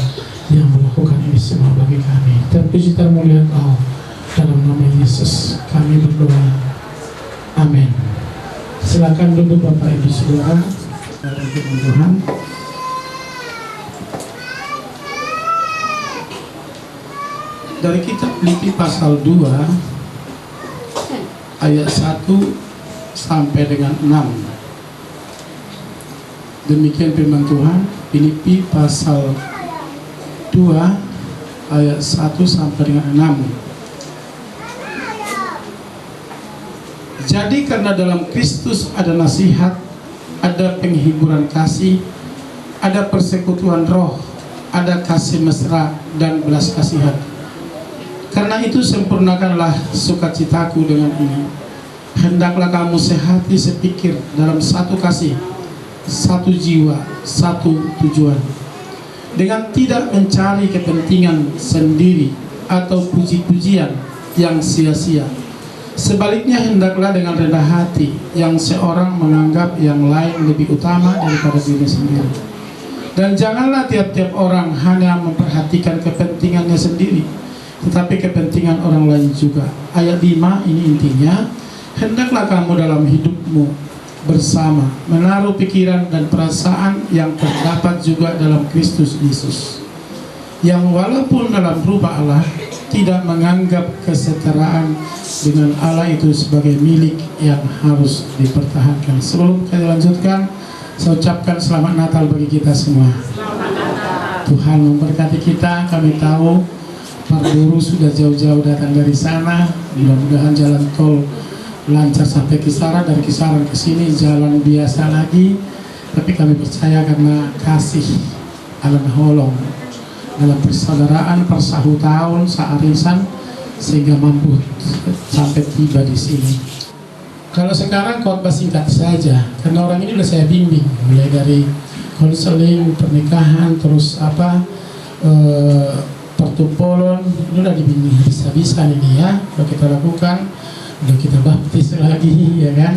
yang melakukan ini semua bagi kami. Terpuji, termulia Engkau. Dalam nama Yesus kami berdoa. Amin. Silakan duduk Bapak Ibu Saudara. Tuhan. Dari kitab Filipi pasal dua ayat satu sampai dengan enam. Demikian firman Tuhan, Filipi pasal dua ayat satu sampai dengan enam. Jadi karena dalam Kristus ada nasihat, ada penghiburan kasih, ada persekutuan roh, ada kasih mesra dan belas kasihan. Karena itu sempurnakanlah sukacitaku dengan ini. Hendaklah kamu sehati sepikir dalam satu kasih, satu jiwa, satu tujuan. Dengan tidak mencari kepentingan sendiri atau puji-pujian yang sia-sia. Sebaliknya, hendaklah dengan rendah hati yang seorang menganggap yang lain lebih utama daripada dirinya sendiri. Dan janganlah tiap-tiap orang hanya memperhatikan kepentingannya sendiri, tetapi kepentingan orang lain juga. Ayat lima ini intinya, hendaklah kamu dalam hidupmu bersama menaruh pikiran dan perasaan yang terdapat juga dalam Kristus Yesus, yang walaupun dalam rupa Allah, tidak menganggap kesetaraan dengan Allah itu sebagai milik yang harus dipertahankan. Sebelum kita lanjutkan, saya ucapkan selamat Natal bagi kita semua. Tuhan memberkati kita. Kami tahu Pak Guru sudah jauh-jauh datang dari sana. Mudah-mudahan jalan tol Lancar sampai Kisaran, dari Kisaran ke sini jalan biasa lagi, tapi kami percaya karena kasih, ala na holong dalam persaudaraan, persahutaon, searisan, sehingga mampu sampai tiba di sini. Kalau sekarang khotbah singkat saja, karena orang ini udah saya bimbing, mulai dari konseling, pernikahan, terus apa, eh, pertupolan, ini udah dibimbing bisa-bisa ini ya, udah kita lakukan, udah kita baptis lagi, ya kan,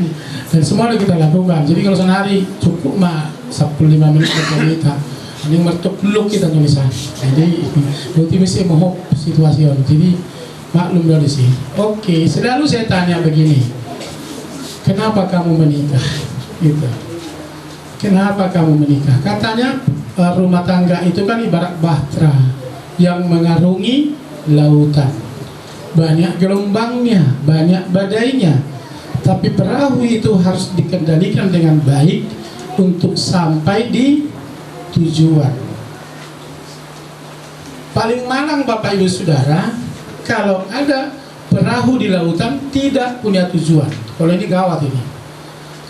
dan semua udah kita lakukan. Jadi kalau sehari cukup mah sepuluh lima menit bercerita, ini mertuk peluk kita tulisan. Jadi, berarti mesti mohop situasi. Jadi, maklum dari sini. Oke, selalu saya tanya begini, "Kenapa kamu menikah?" Gitu. "Kenapa kamu menikah?" Katanya, eh, rumah tangga itu kan ibarat bahtera yang mengarungi lautan. Banyak gelombangnya, banyak badainya. Tapi perahu itu harus dikendalikan dengan baik untuk sampai di tujuan. Paling malang, Bapak Ibu Saudara, kalau ada perahu di lautan tidak punya tujuan. Kalau ini gawat ini.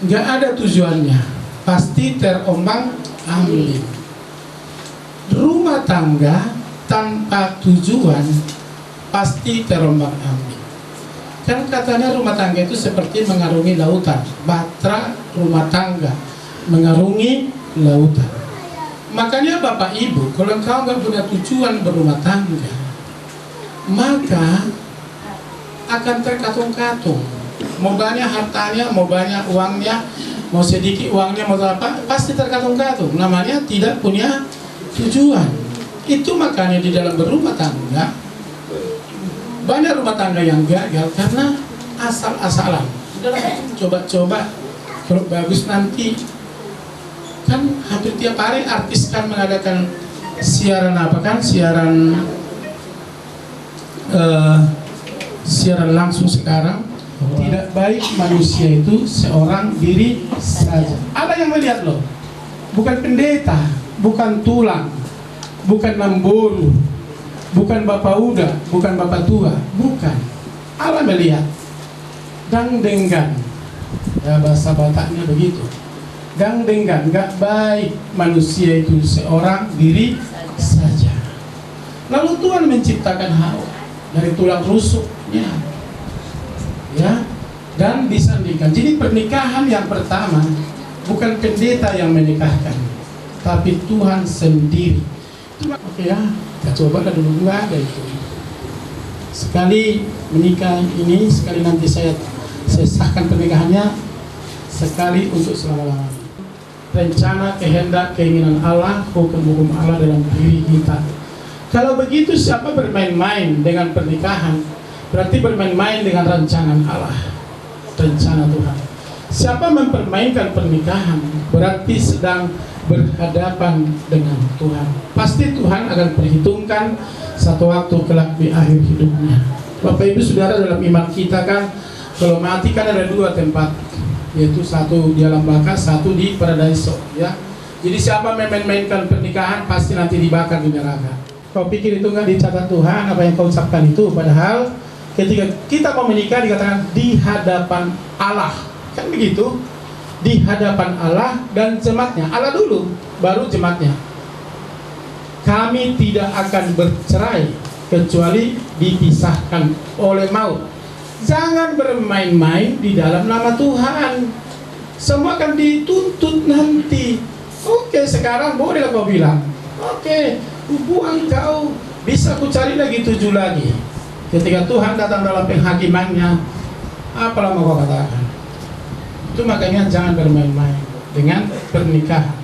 Nggak ada tujuannya. Pasti terombang-ambing. Rumah tangga tanpa tujuan pasti terombang-ambing. Kan katanya rumah tangga itu seperti mengarungi lautan. Bahtera rumah tangga mengarungi lautan. Makanya Bapak Ibu, kalau engkau nggak punya tujuan berumah tangga, maka akan terkatung-katung. Mau banyak hartanya, mau banyak uangnya, mau sedikit uangnya, mau apa, pasti terkatung-katung. Namanya tidak punya tujuan. Itu makanya di dalam berumah tangga, banyak rumah tangga yang gagal karena asal-asalan. Udahlah, coba-coba, kalau bagus nanti. Kan hampir tiap hari artis kan mengadakan siaran apa kan, siaran, eh, siaran langsung sekarang. Tidak baik manusia itu seorang diri saja. Ala yang melihat loh, bukan pendeta, bukan tulang, bukan namboru, bukan bapak uda, bukan bapak tua, bukan. Ala melihat. Dang denggan. Ya, bahasa Bataknya begitu. Dang denggan, nggak baik manusia itu seorang diri saja. Lalu Tuhan menciptakan Hawa dari tulang rusuknya. Ya, dan disandingkan. Jadi pernikahan yang pertama bukan pendeta yang menikahkan, tapi Tuhan sendiri. Oke ya, kita coba lah dulu, nggak ada itu. Sekali menikah ini, sekali nanti saya, saya sahkan pernikahannya, sekali untuk selama-lamanya. Rencana, kehendak, keinginan Allah, hukum-hukum Allah dalam diri kita. Kalau begitu, siapa bermain-main dengan pernikahan, berarti bermain-main dengan rancangan Allah, rencana Tuhan. Siapa mempermainkan pernikahan, berarti sedang berhadapan dengan Tuhan. Pasti Tuhan akan perhitungkan satu waktu kelak di akhir hidupnya. Bapak Ibu Saudara, dalam iman kita kan, kalau mati kan ada dua tempat, yaitu satu di alam baka, satu di paradaiso, ya. Jadi siapa memain-mainkan pernikahan pasti nanti dibakar di neraka. Kau pikir itu nggak dicatat Tuhan apa yang kau ucapkan itu? Padahal ketika kita mau menikah dikatakan di hadapan Allah. Kan begitu? Di hadapan Allah dan jemaatnya. Allah dulu, baru jemaatnya. Kami tidak akan bercerai kecuali dipisahkan oleh maut. Jangan bermain-main di dalam nama Tuhan. Semua akan dituntut nanti. Oke, sekarang bolehlah kau bilang, "Oke, kubuang kau, bisa kucari lagi tujuh lagi." Ketika Tuhan datang dalam penghakimannya, apalah mau kau katakan? Itu makanya jangan bermain-main dengan pernikahan.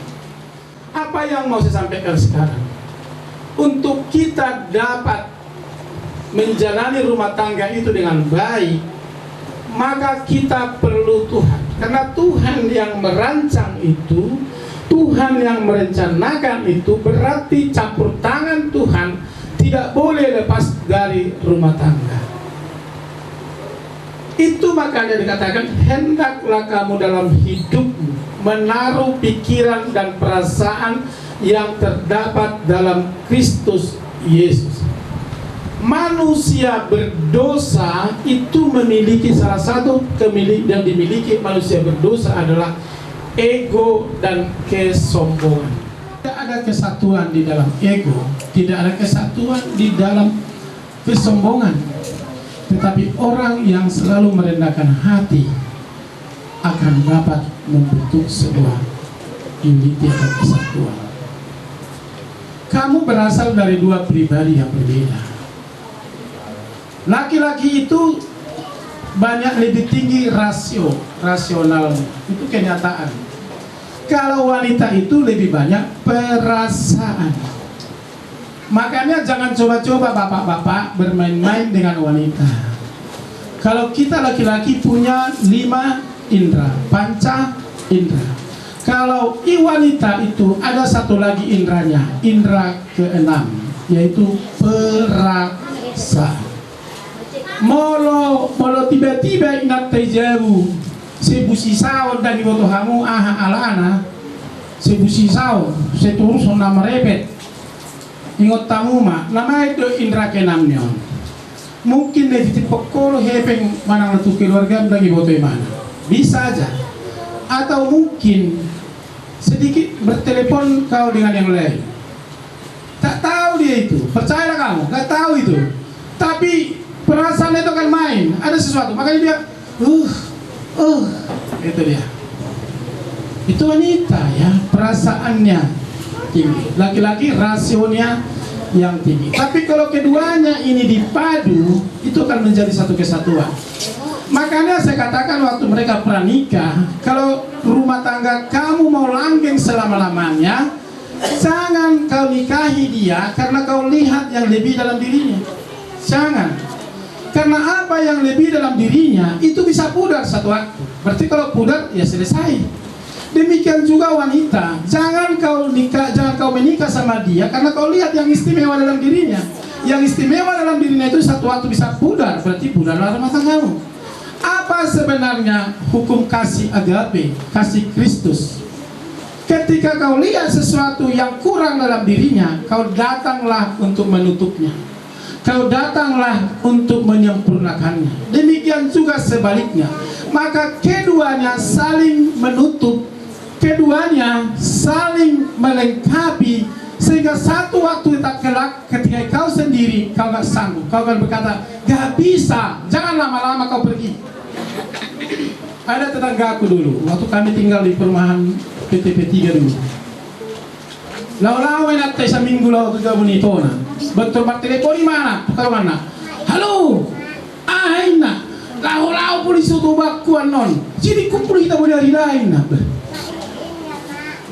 Apa yang mau saya sampaikan sekarang? Untuk kita dapat menjalani rumah tangga itu dengan baik, maka kita perlu Tuhan. Karena Tuhan yang merancang itu, Tuhan yang merencanakan itu, berarti campur tangan Tuhan tidak boleh lepas dari rumah tangga. Itu makanya dikatakan, "Hendaklah kamu dalam hidupmu menaruh pikiran dan perasaan yang terdapat dalam Kristus Yesus." Manusia berdosa itu memiliki salah satu kemili-, yang dimiliki manusia berdosa adalah ego dan kesombongan. Tidak ada kesatuan di dalam ego, tidak ada kesatuan di dalam kesombongan. Tetapi orang yang selalu merendahkan hati akan dapat membentuk sebuah unity atau kesatuan. Kamu berasal dari dua pribadi yang berbeda. Laki-laki itu banyak lebih tinggi rasio, rasionalnya. Itu kenyataan. Kalau wanita itu lebih banyak perasaan. Makanya jangan coba-coba bapak-bapak bermain-main dengan wanita. Kalau kita laki-laki punya lima indra, panca indra. Kalau i wanita itu ada satu lagi indranya, indra keenam, yaitu perasaan. Molo, molo tiba-tiba inanta i jabu, sai busi saon, ndang diboto hamu aha alana, sai busi saon, sai torus on na marepet. Ingot hamu ma, na main do indra keenam ni on. Mungkin na dititiphon ho do hepeng manang na tu keluarga, ndang diboto imana. Bisa aja. Atau mungkin sedikit bertelepon kau dengan yang lain. Tak tahu dia itu, percayalah kamu, nggak tahu itu. Tapi perasaannya itu akan main, ada sesuatu. Makanya dia, uh, uh, itu dia. Itu wanita ya, perasaannya tinggi. Laki-laki rasionya yang tinggi. Tapi kalau keduanya ini dipadu, itu akan menjadi satu kesatuan. Makanya saya katakan waktu mereka pranikah, kalau rumah tangga kamu mau langgeng selama-lamanya, jangan kau nikahi dia karena kau lihat yang lebih dalam dirinya. Jangan. Karena apa yang lebih dalam dirinya itu bisa pudar satu waktu. Berarti kalau pudar, ya selesai. Demikian juga wanita, jangan kau nikah, jangan kau menikah sama dia karena kau lihat yang istimewa dalam dirinya. Yang istimewa dalam dirinya itu satu waktu bisa pudar, berarti pudarlah rumah tanggamu. Apa sebenarnya hukum kasih agape, kasih Kristus? Ketika kau lihat sesuatu yang kurang dalam dirinya, kau datanglah untuk menutupnya. Kau datanglah untuk menyempurnakannya. Demikian juga sebaliknya. Maka keduanya saling menutup, keduanya saling melengkapi, sehingga satu waktu tak kelak ketika kau sendiri, kau gak sanggup, kau akan berkata, "Gak bisa, jangan lama-lama kau pergi." Ada tetanggaku dulu, waktu kami tinggal di perumahan P T P tiga dulu. Laho-laho ma inanta i saminggu laho tu jabu ni itona. Bentor martelepon imana, tu karonganna. "Halo! Aha," ninna. "Laho-laho polisi tu obatku annon. Jadi kumpul hita Bodari da," ninna. Beh.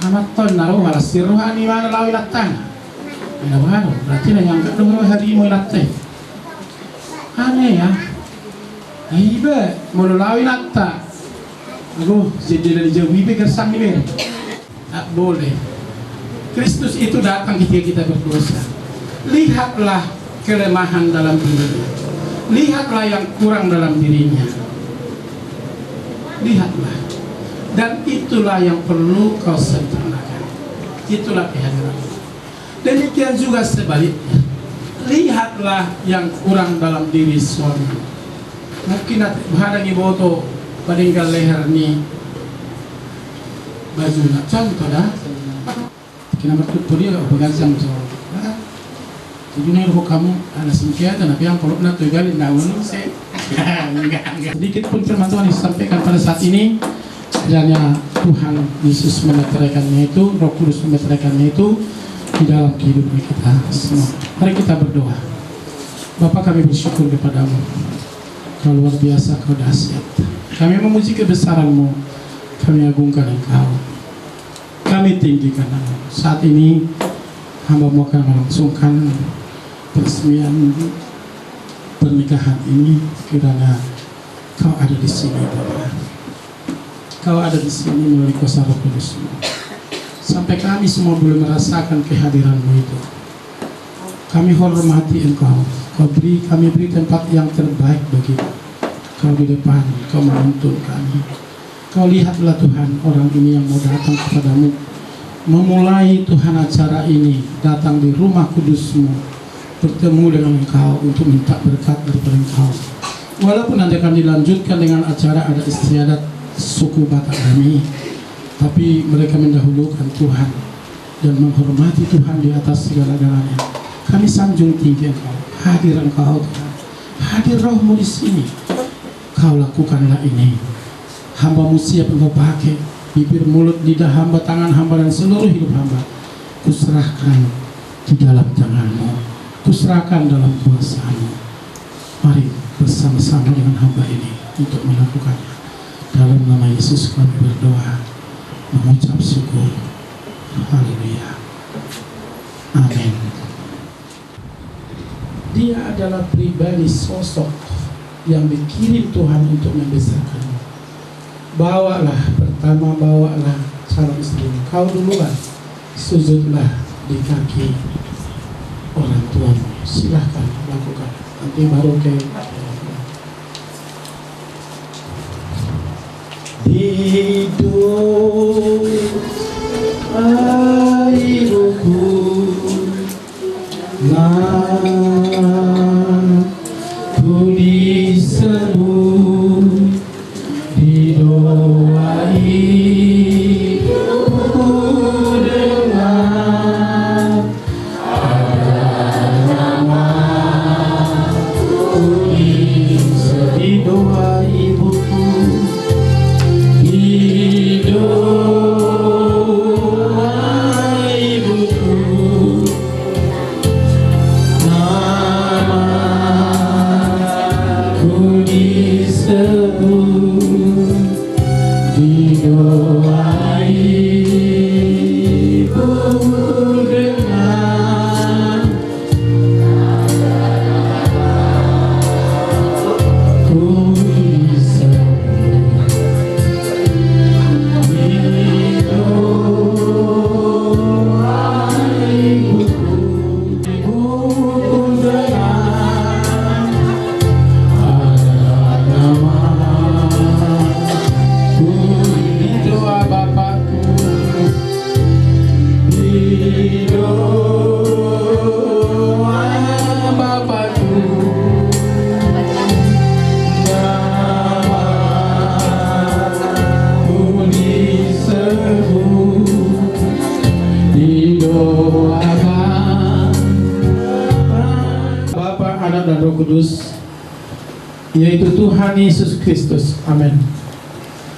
Amat on na ro, malas si roha ni imana laho inantana. Inna baru, berarti na iangkat do roha ni imana inanta i. Aneh ya. Ai ba, molo laho inanta. Aduh, jendela ni jabu i pe gersang ni bere. Tak boleh. Kristus itu datang ketika kita berdosa. Lihatlah kelemahan dalam dirinya. Lihatlah yang kurang dalam dirinya. Lihatlah. Dan itulah yang perlu kau sempurnakan. Itulah kehadiran. Demikian juga sebaliknya. Lihatlah yang kurang dalam diri suami. Mungkin at-, boha ndang diboto padenggan leher ni bajuna. Contoh da. Kena martupo dia, gak pegang sang so. Ah. Jadi na ro hamu, ala singkiatan, tapi yang kolok na tu gali na unu se. Enggak, enggak. Sedikit pun firman Tuhan disampaikan pada saat ini, kiranya Tuhan Yesus memeteraikannya itu, Roh Kudus memeteraikannya itu di dalam kehidupan kita semua. Mari kita berdoa. Bapa, kami bersyukur kepada-Mu. Kau luar biasa, Kau dahsyat. Kami memuji kebesaran-Mu. Kami agungkan Engkau. Kami tinggikan Engkau. Saat ini hamba-Mu akan melangsungkan peresmian pernikahan ini. Kiranya Kau ada di sini, Bapa. Kau ada di sini melalui kuasa Roh Kudus-Mu. Sampai kami semua boleh merasakan kehadiran-Mu itu. Kami hormati Engkau. Kau beri, kami beri tempat yang terbaik bagi-Mu. Kau di depan, Kau menuntun kami. Kau lihatlah, Tuhan, orang ini yang mau datang kepada-Mu. Memulai, Tuhan, acara ini datang di rumah kudus-Mu. bertemu dengan engkau untuk minta berkat daripada engkau. Walaupun nanti akan dilanjutkan dengan acara adat istiadat suku Batak kami, tapi mereka mendahulukan Tuhan dan menghormati Tuhan di atas segala-galanya. Kami sanjung tinggi engkau, hadir engkau Tuhan, hadir rohmu di sini. Kau lakukanlah ini. Hamba-Mu siap Engkau pakai, bibir, mulut, lidah hamba, tangan hamba, dan seluruh hidup hamba. Kuserahkan di dalam tangan-Mu. Kuserahkan dalam kuasa-Mu. Mari bersama-sama dengan hamba ini untuk melakukannya. Dalam nama Yesus kami berdoa, mengucap syukur. Haleluya. Amin. Dia adalah pribadi sosok yang dikirim Tuhan untuk membesarkan. Bawalah, pertama bawalah calon istrimu. Kau duluan, sujudlah di kaki orang tuamu. Silahkan lakukan. Nanti baru ke Di doa ibuku, na ku disebut, di doa ibuku dengan Di doa ibuku, di doa ibuku, namaku disebut. Di doa ibuku dengan ku disebut. Di doa ibuku. Bapa, Anak, dan Roh Kudus, yaitu Tuhan Yesus Kristus. Amin.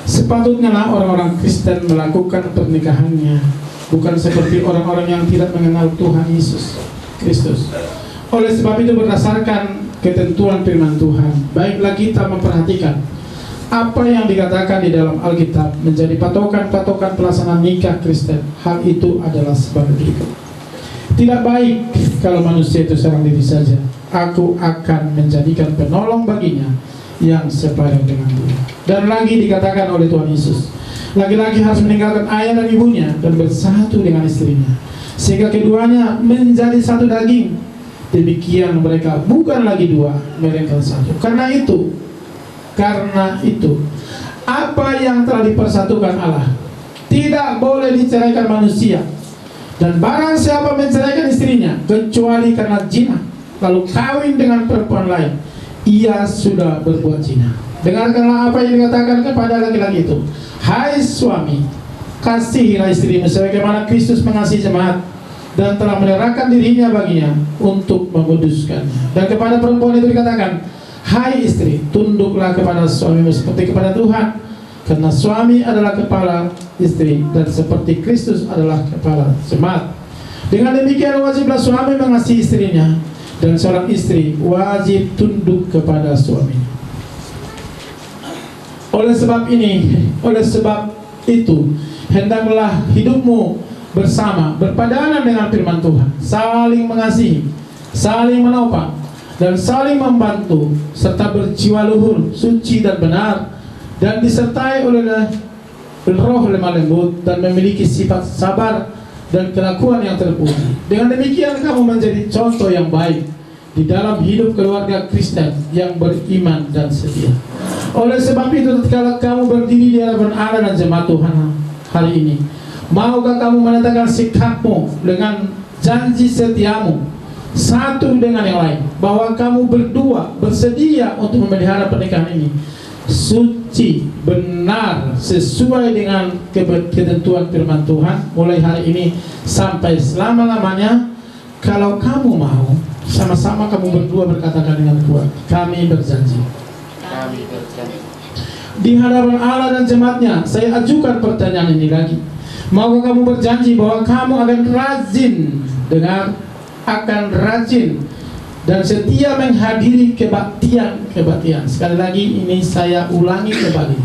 Sepatutnya lah orang-orang Kristen melakukan pernikahannya, bukan seperti orang-orang yang tidak mengenal Tuhan Yesus Kristus. Oleh sebab itu, berdasarkan ketentuan firman Tuhan, baiklah kita memperhatikan apa yang dikatakan di dalam Alkitab menjadi patokan-patokan pelaksanaan nikah Kristen. Hal itu adalah sebagai berikut. Tidak baik kalau manusia itu seorang diri saja. Aku akan menjadikan penolong baginya yang sepadan dengan dia. Dan lagi dikatakan oleh Tuhan Yesus, laki-laki harus meninggalkan ayah dan ibunya dan bersatu dengan istrinya, sehingga keduanya menjadi satu daging. Demikian mereka bukan lagi dua, melainkan satu. Karena itu, karena itu, apa yang telah dipersatukan Allah tidak boleh diceraikan manusia. Dan barang siapa menceraikan istrinya kecuali karena zina, lalu kawin dengan perempuan lain, ia sudah berbuat zina. Dengarkanlah apa yang dikatakan kepada laki-laki itu. Hai suami, kasihilah istrimu sebagaimana Kristus mengasihi jemaat dan telah menyerahkan dirinya baginya untuk menguduskannya. Dan kepada perempuan itu dikatakan, hai istri, tunduklah kepada suamimu seperti kepada Tuhan. Karena suami adalah kepala istri, dan seperti Kristus adalah kepala jemaat. Dengan demikian, wajiblah suami mengasihi istrinya, dan seorang istri wajib tunduk kepada suaminya. Oleh sebab ini, oleh sebab itu, hendaklah hidupmu bersama berpadanan dengan firman Tuhan, saling mengasihi, saling menopang, dan saling membantu, serta berjiwa luhur, suci, dan benar, dan disertai oleh roh lemah lembut, dan memiliki sifat sabar dan kelakuan yang terpuji. Dengan demikian, kamu menjadi contoh yang baik di dalam hidup keluarga Kristen yang beriman dan setia. Oleh sebab itu, tatkala kamu berdiri di hadapan Allah dan jemaat Tuhan hari ini, maukah kamu menyatakan sikapmu dengan janji setiamu satu dengan yang lain, bahwa kamu berdua bersedia untuk memelihara pernikahan ini suci, benar, sesuai dengan kebe-, ketentuan firman Tuhan, mulai hari ini sampai selama-lamanya. Kalau kamu mau, sama-sama kamu berdua berkatakan dengan kuat, "Kami berjanji." Kami berjanji. Di hadapan Allah dan jemaatnya, saya ajukan pertanyaan ini lagi. Maukah kamu berjanji bahwa kamu akan rajin, dengar, akan rajin dan setia menghadiri kebaktian-kebaktian? Sekali lagi, ini saya ulangi kembali.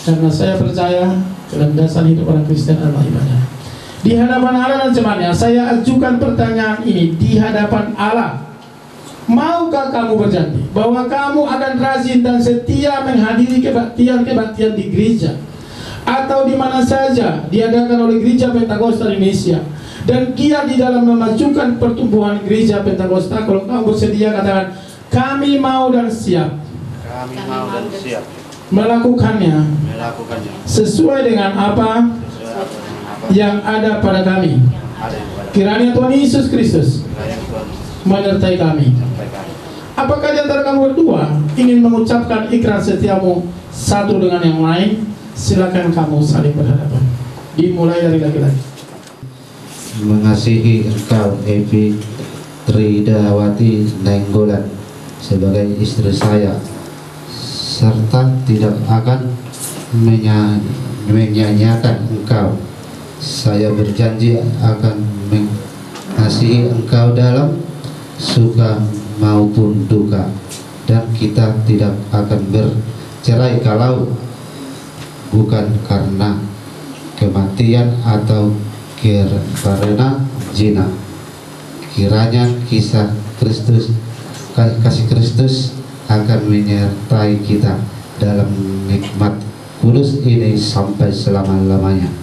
Karena saya percaya kelandasan hidup orang Kristen adalah ibadah. Di hadapan Allah dan jemaatnya, saya ajukan pertanyaan ini di hadapan Allah. Maukah kamu berjanji bahwa kamu akan rajin dan setia menghadiri kebaktian-kebaktian di gereja atau di mana saja diadakan oleh Gereja Pentakosta Indonesia dan giat di dalam memajukan pertumbuhan Gereja Pentakosta? Kalau kamu bersedia, katakan, "Kami mau dan siap." Kami mau dan siap. Melakukannya. Melakukannya. Sesuai dengan apa. Sesuai dengan apa. Yang ada pada kami. Ada yang pada. Kiranya Tuhan Yesus Kristus. Kiranya Tuhan Yesus. Menyertai kami. Menyertai kami. Apakah di antara kamu berdua ingin mengucapkan ikrar setiamu satu dengan yang lain? Silakan kamu saling berhadapan. Dimulai dari laki-laki. Mengasihi engkau, Evi Tridawati Nainggolan, sebagai istri saya, serta tidak akan menya-, menyia-nyiakan engkau. Saya berjanji akan mengasihi engkau dalam suka maupun duka, dan kita tidak akan bercerai kalau bukan karena kematian atau ker-, karena zina. Kiranya kisah Kristus, ka-, kasih Kristus akan menyertai kita dalam nikmat kudus ini sampai selama-lamanya.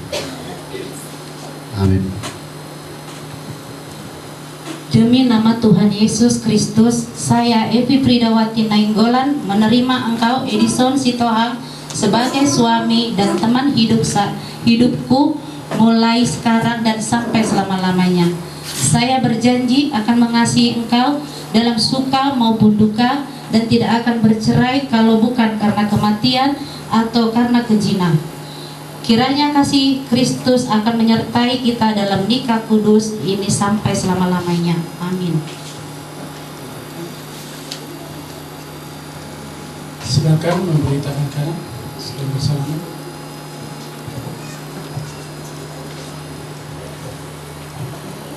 Amin. Demi nama Tuhan Yesus Kristus, saya, Evi Pridawati Nainggolan, menerima engkau, Edison Sitohang, sebagai suami dan teman hidup sa-, hidupku, mulai sekarang dan sampai selama-lamanya. Saya berjanji akan mengasihi engkau dalam suka maupun duka dan tidak akan bercerai kalau bukan karena kematian atau karena kezina. Kiranya kasih Kristus akan menyertai kita dalam nikah kudus ini sampai selama-lamanya. Amin. Silakan memberi tangan kanan. Selamat bersalaman.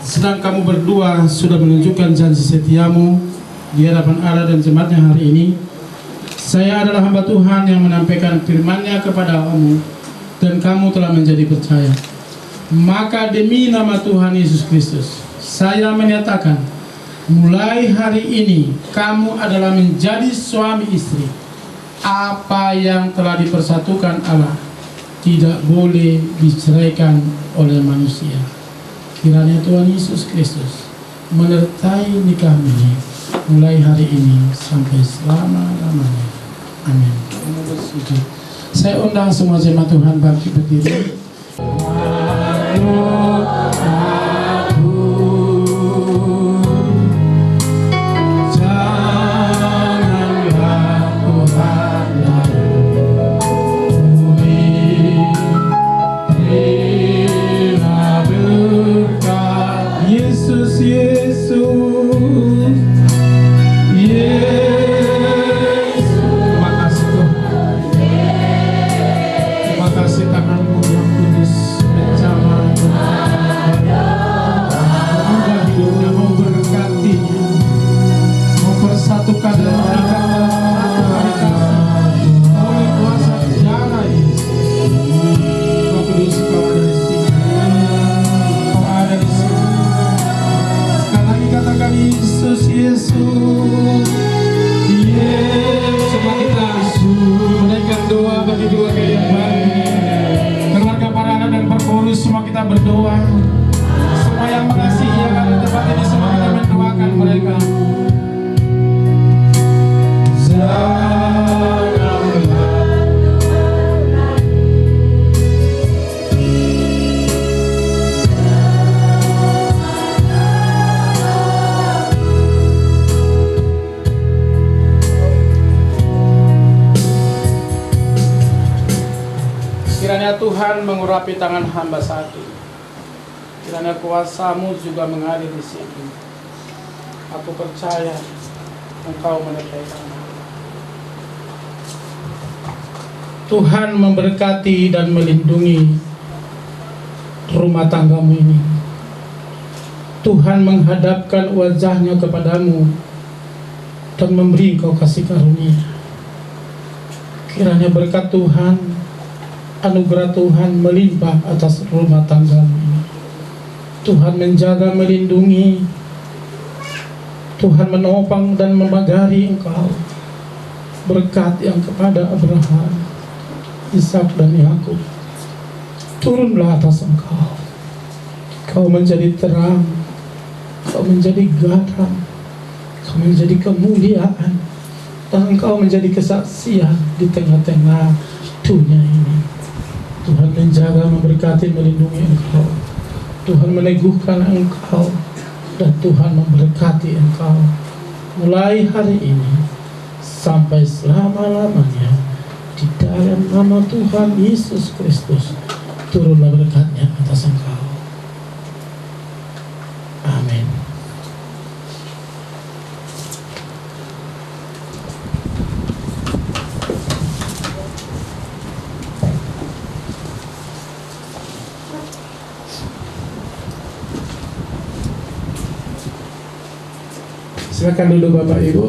Sedang kamu berdua sudah menunjukkan janji setiamu di hadapan Allah dan jemaatnya hari ini, saya adalah hamba Tuhan yang menyampaikan firman-Nya kepadamu, dan kamu telah menjadi percaya. Maka demi nama Tuhan Yesus Kristus, saya menyatakan, mulai hari ini kamu adalah menjadi suami istri. Apa yang telah dipersatukan Allah tidak boleh diceraikan oleh manusia. Kiranya Tuhan Yesus Kristus menyertai nikahmu ini mulai hari ini sampai selama-lamanya. Amin. Saya undang semua jemaat Tuhan bangkit berdiri. Yesus, Yesus, Yesus. Terima kasih, Tuhan. Terima kasih, tangan-Mu yang kudus menjamah, Tuhan. Kiranya Tuhan mengurapi tangan hamba satu. Kiranya kuasa-Mu juga mengalir di sini. Aku percaya Engkau menyertai kami. Tuhan memberkati dan melindungi rumah tanggamu ini. Tuhan menghadapkan wajah-Nya kepadamu dan memberi engkau kasih karunia. Kiranya berkat Tuhan, anugerah Tuhan melimpah atas rumah tanggamu ini. Tuhan menjaga, melindungi. Tuhan menopang dan memagari engkau. Berkat yang kepada Abraham, Ishak, dan Yakub turunlah atas engkau. Kau menjadi terang, kau menjadi garam, kau menjadi kemuliaan, dan engkau menjadi kesaksian di tengah-tengah dunia ini. Tuhan menjaga, memberkati, melindungi engkau. Tuhan meneguhkan engkau, dan Tuhan memberkati engkau mulai hari ini sampai selama-lamanya. Di dalam nama Tuhan Yesus Kristus, turunlah berkat-Nya atas engkau. Amin. Silakan duduk, Bapak Ibu.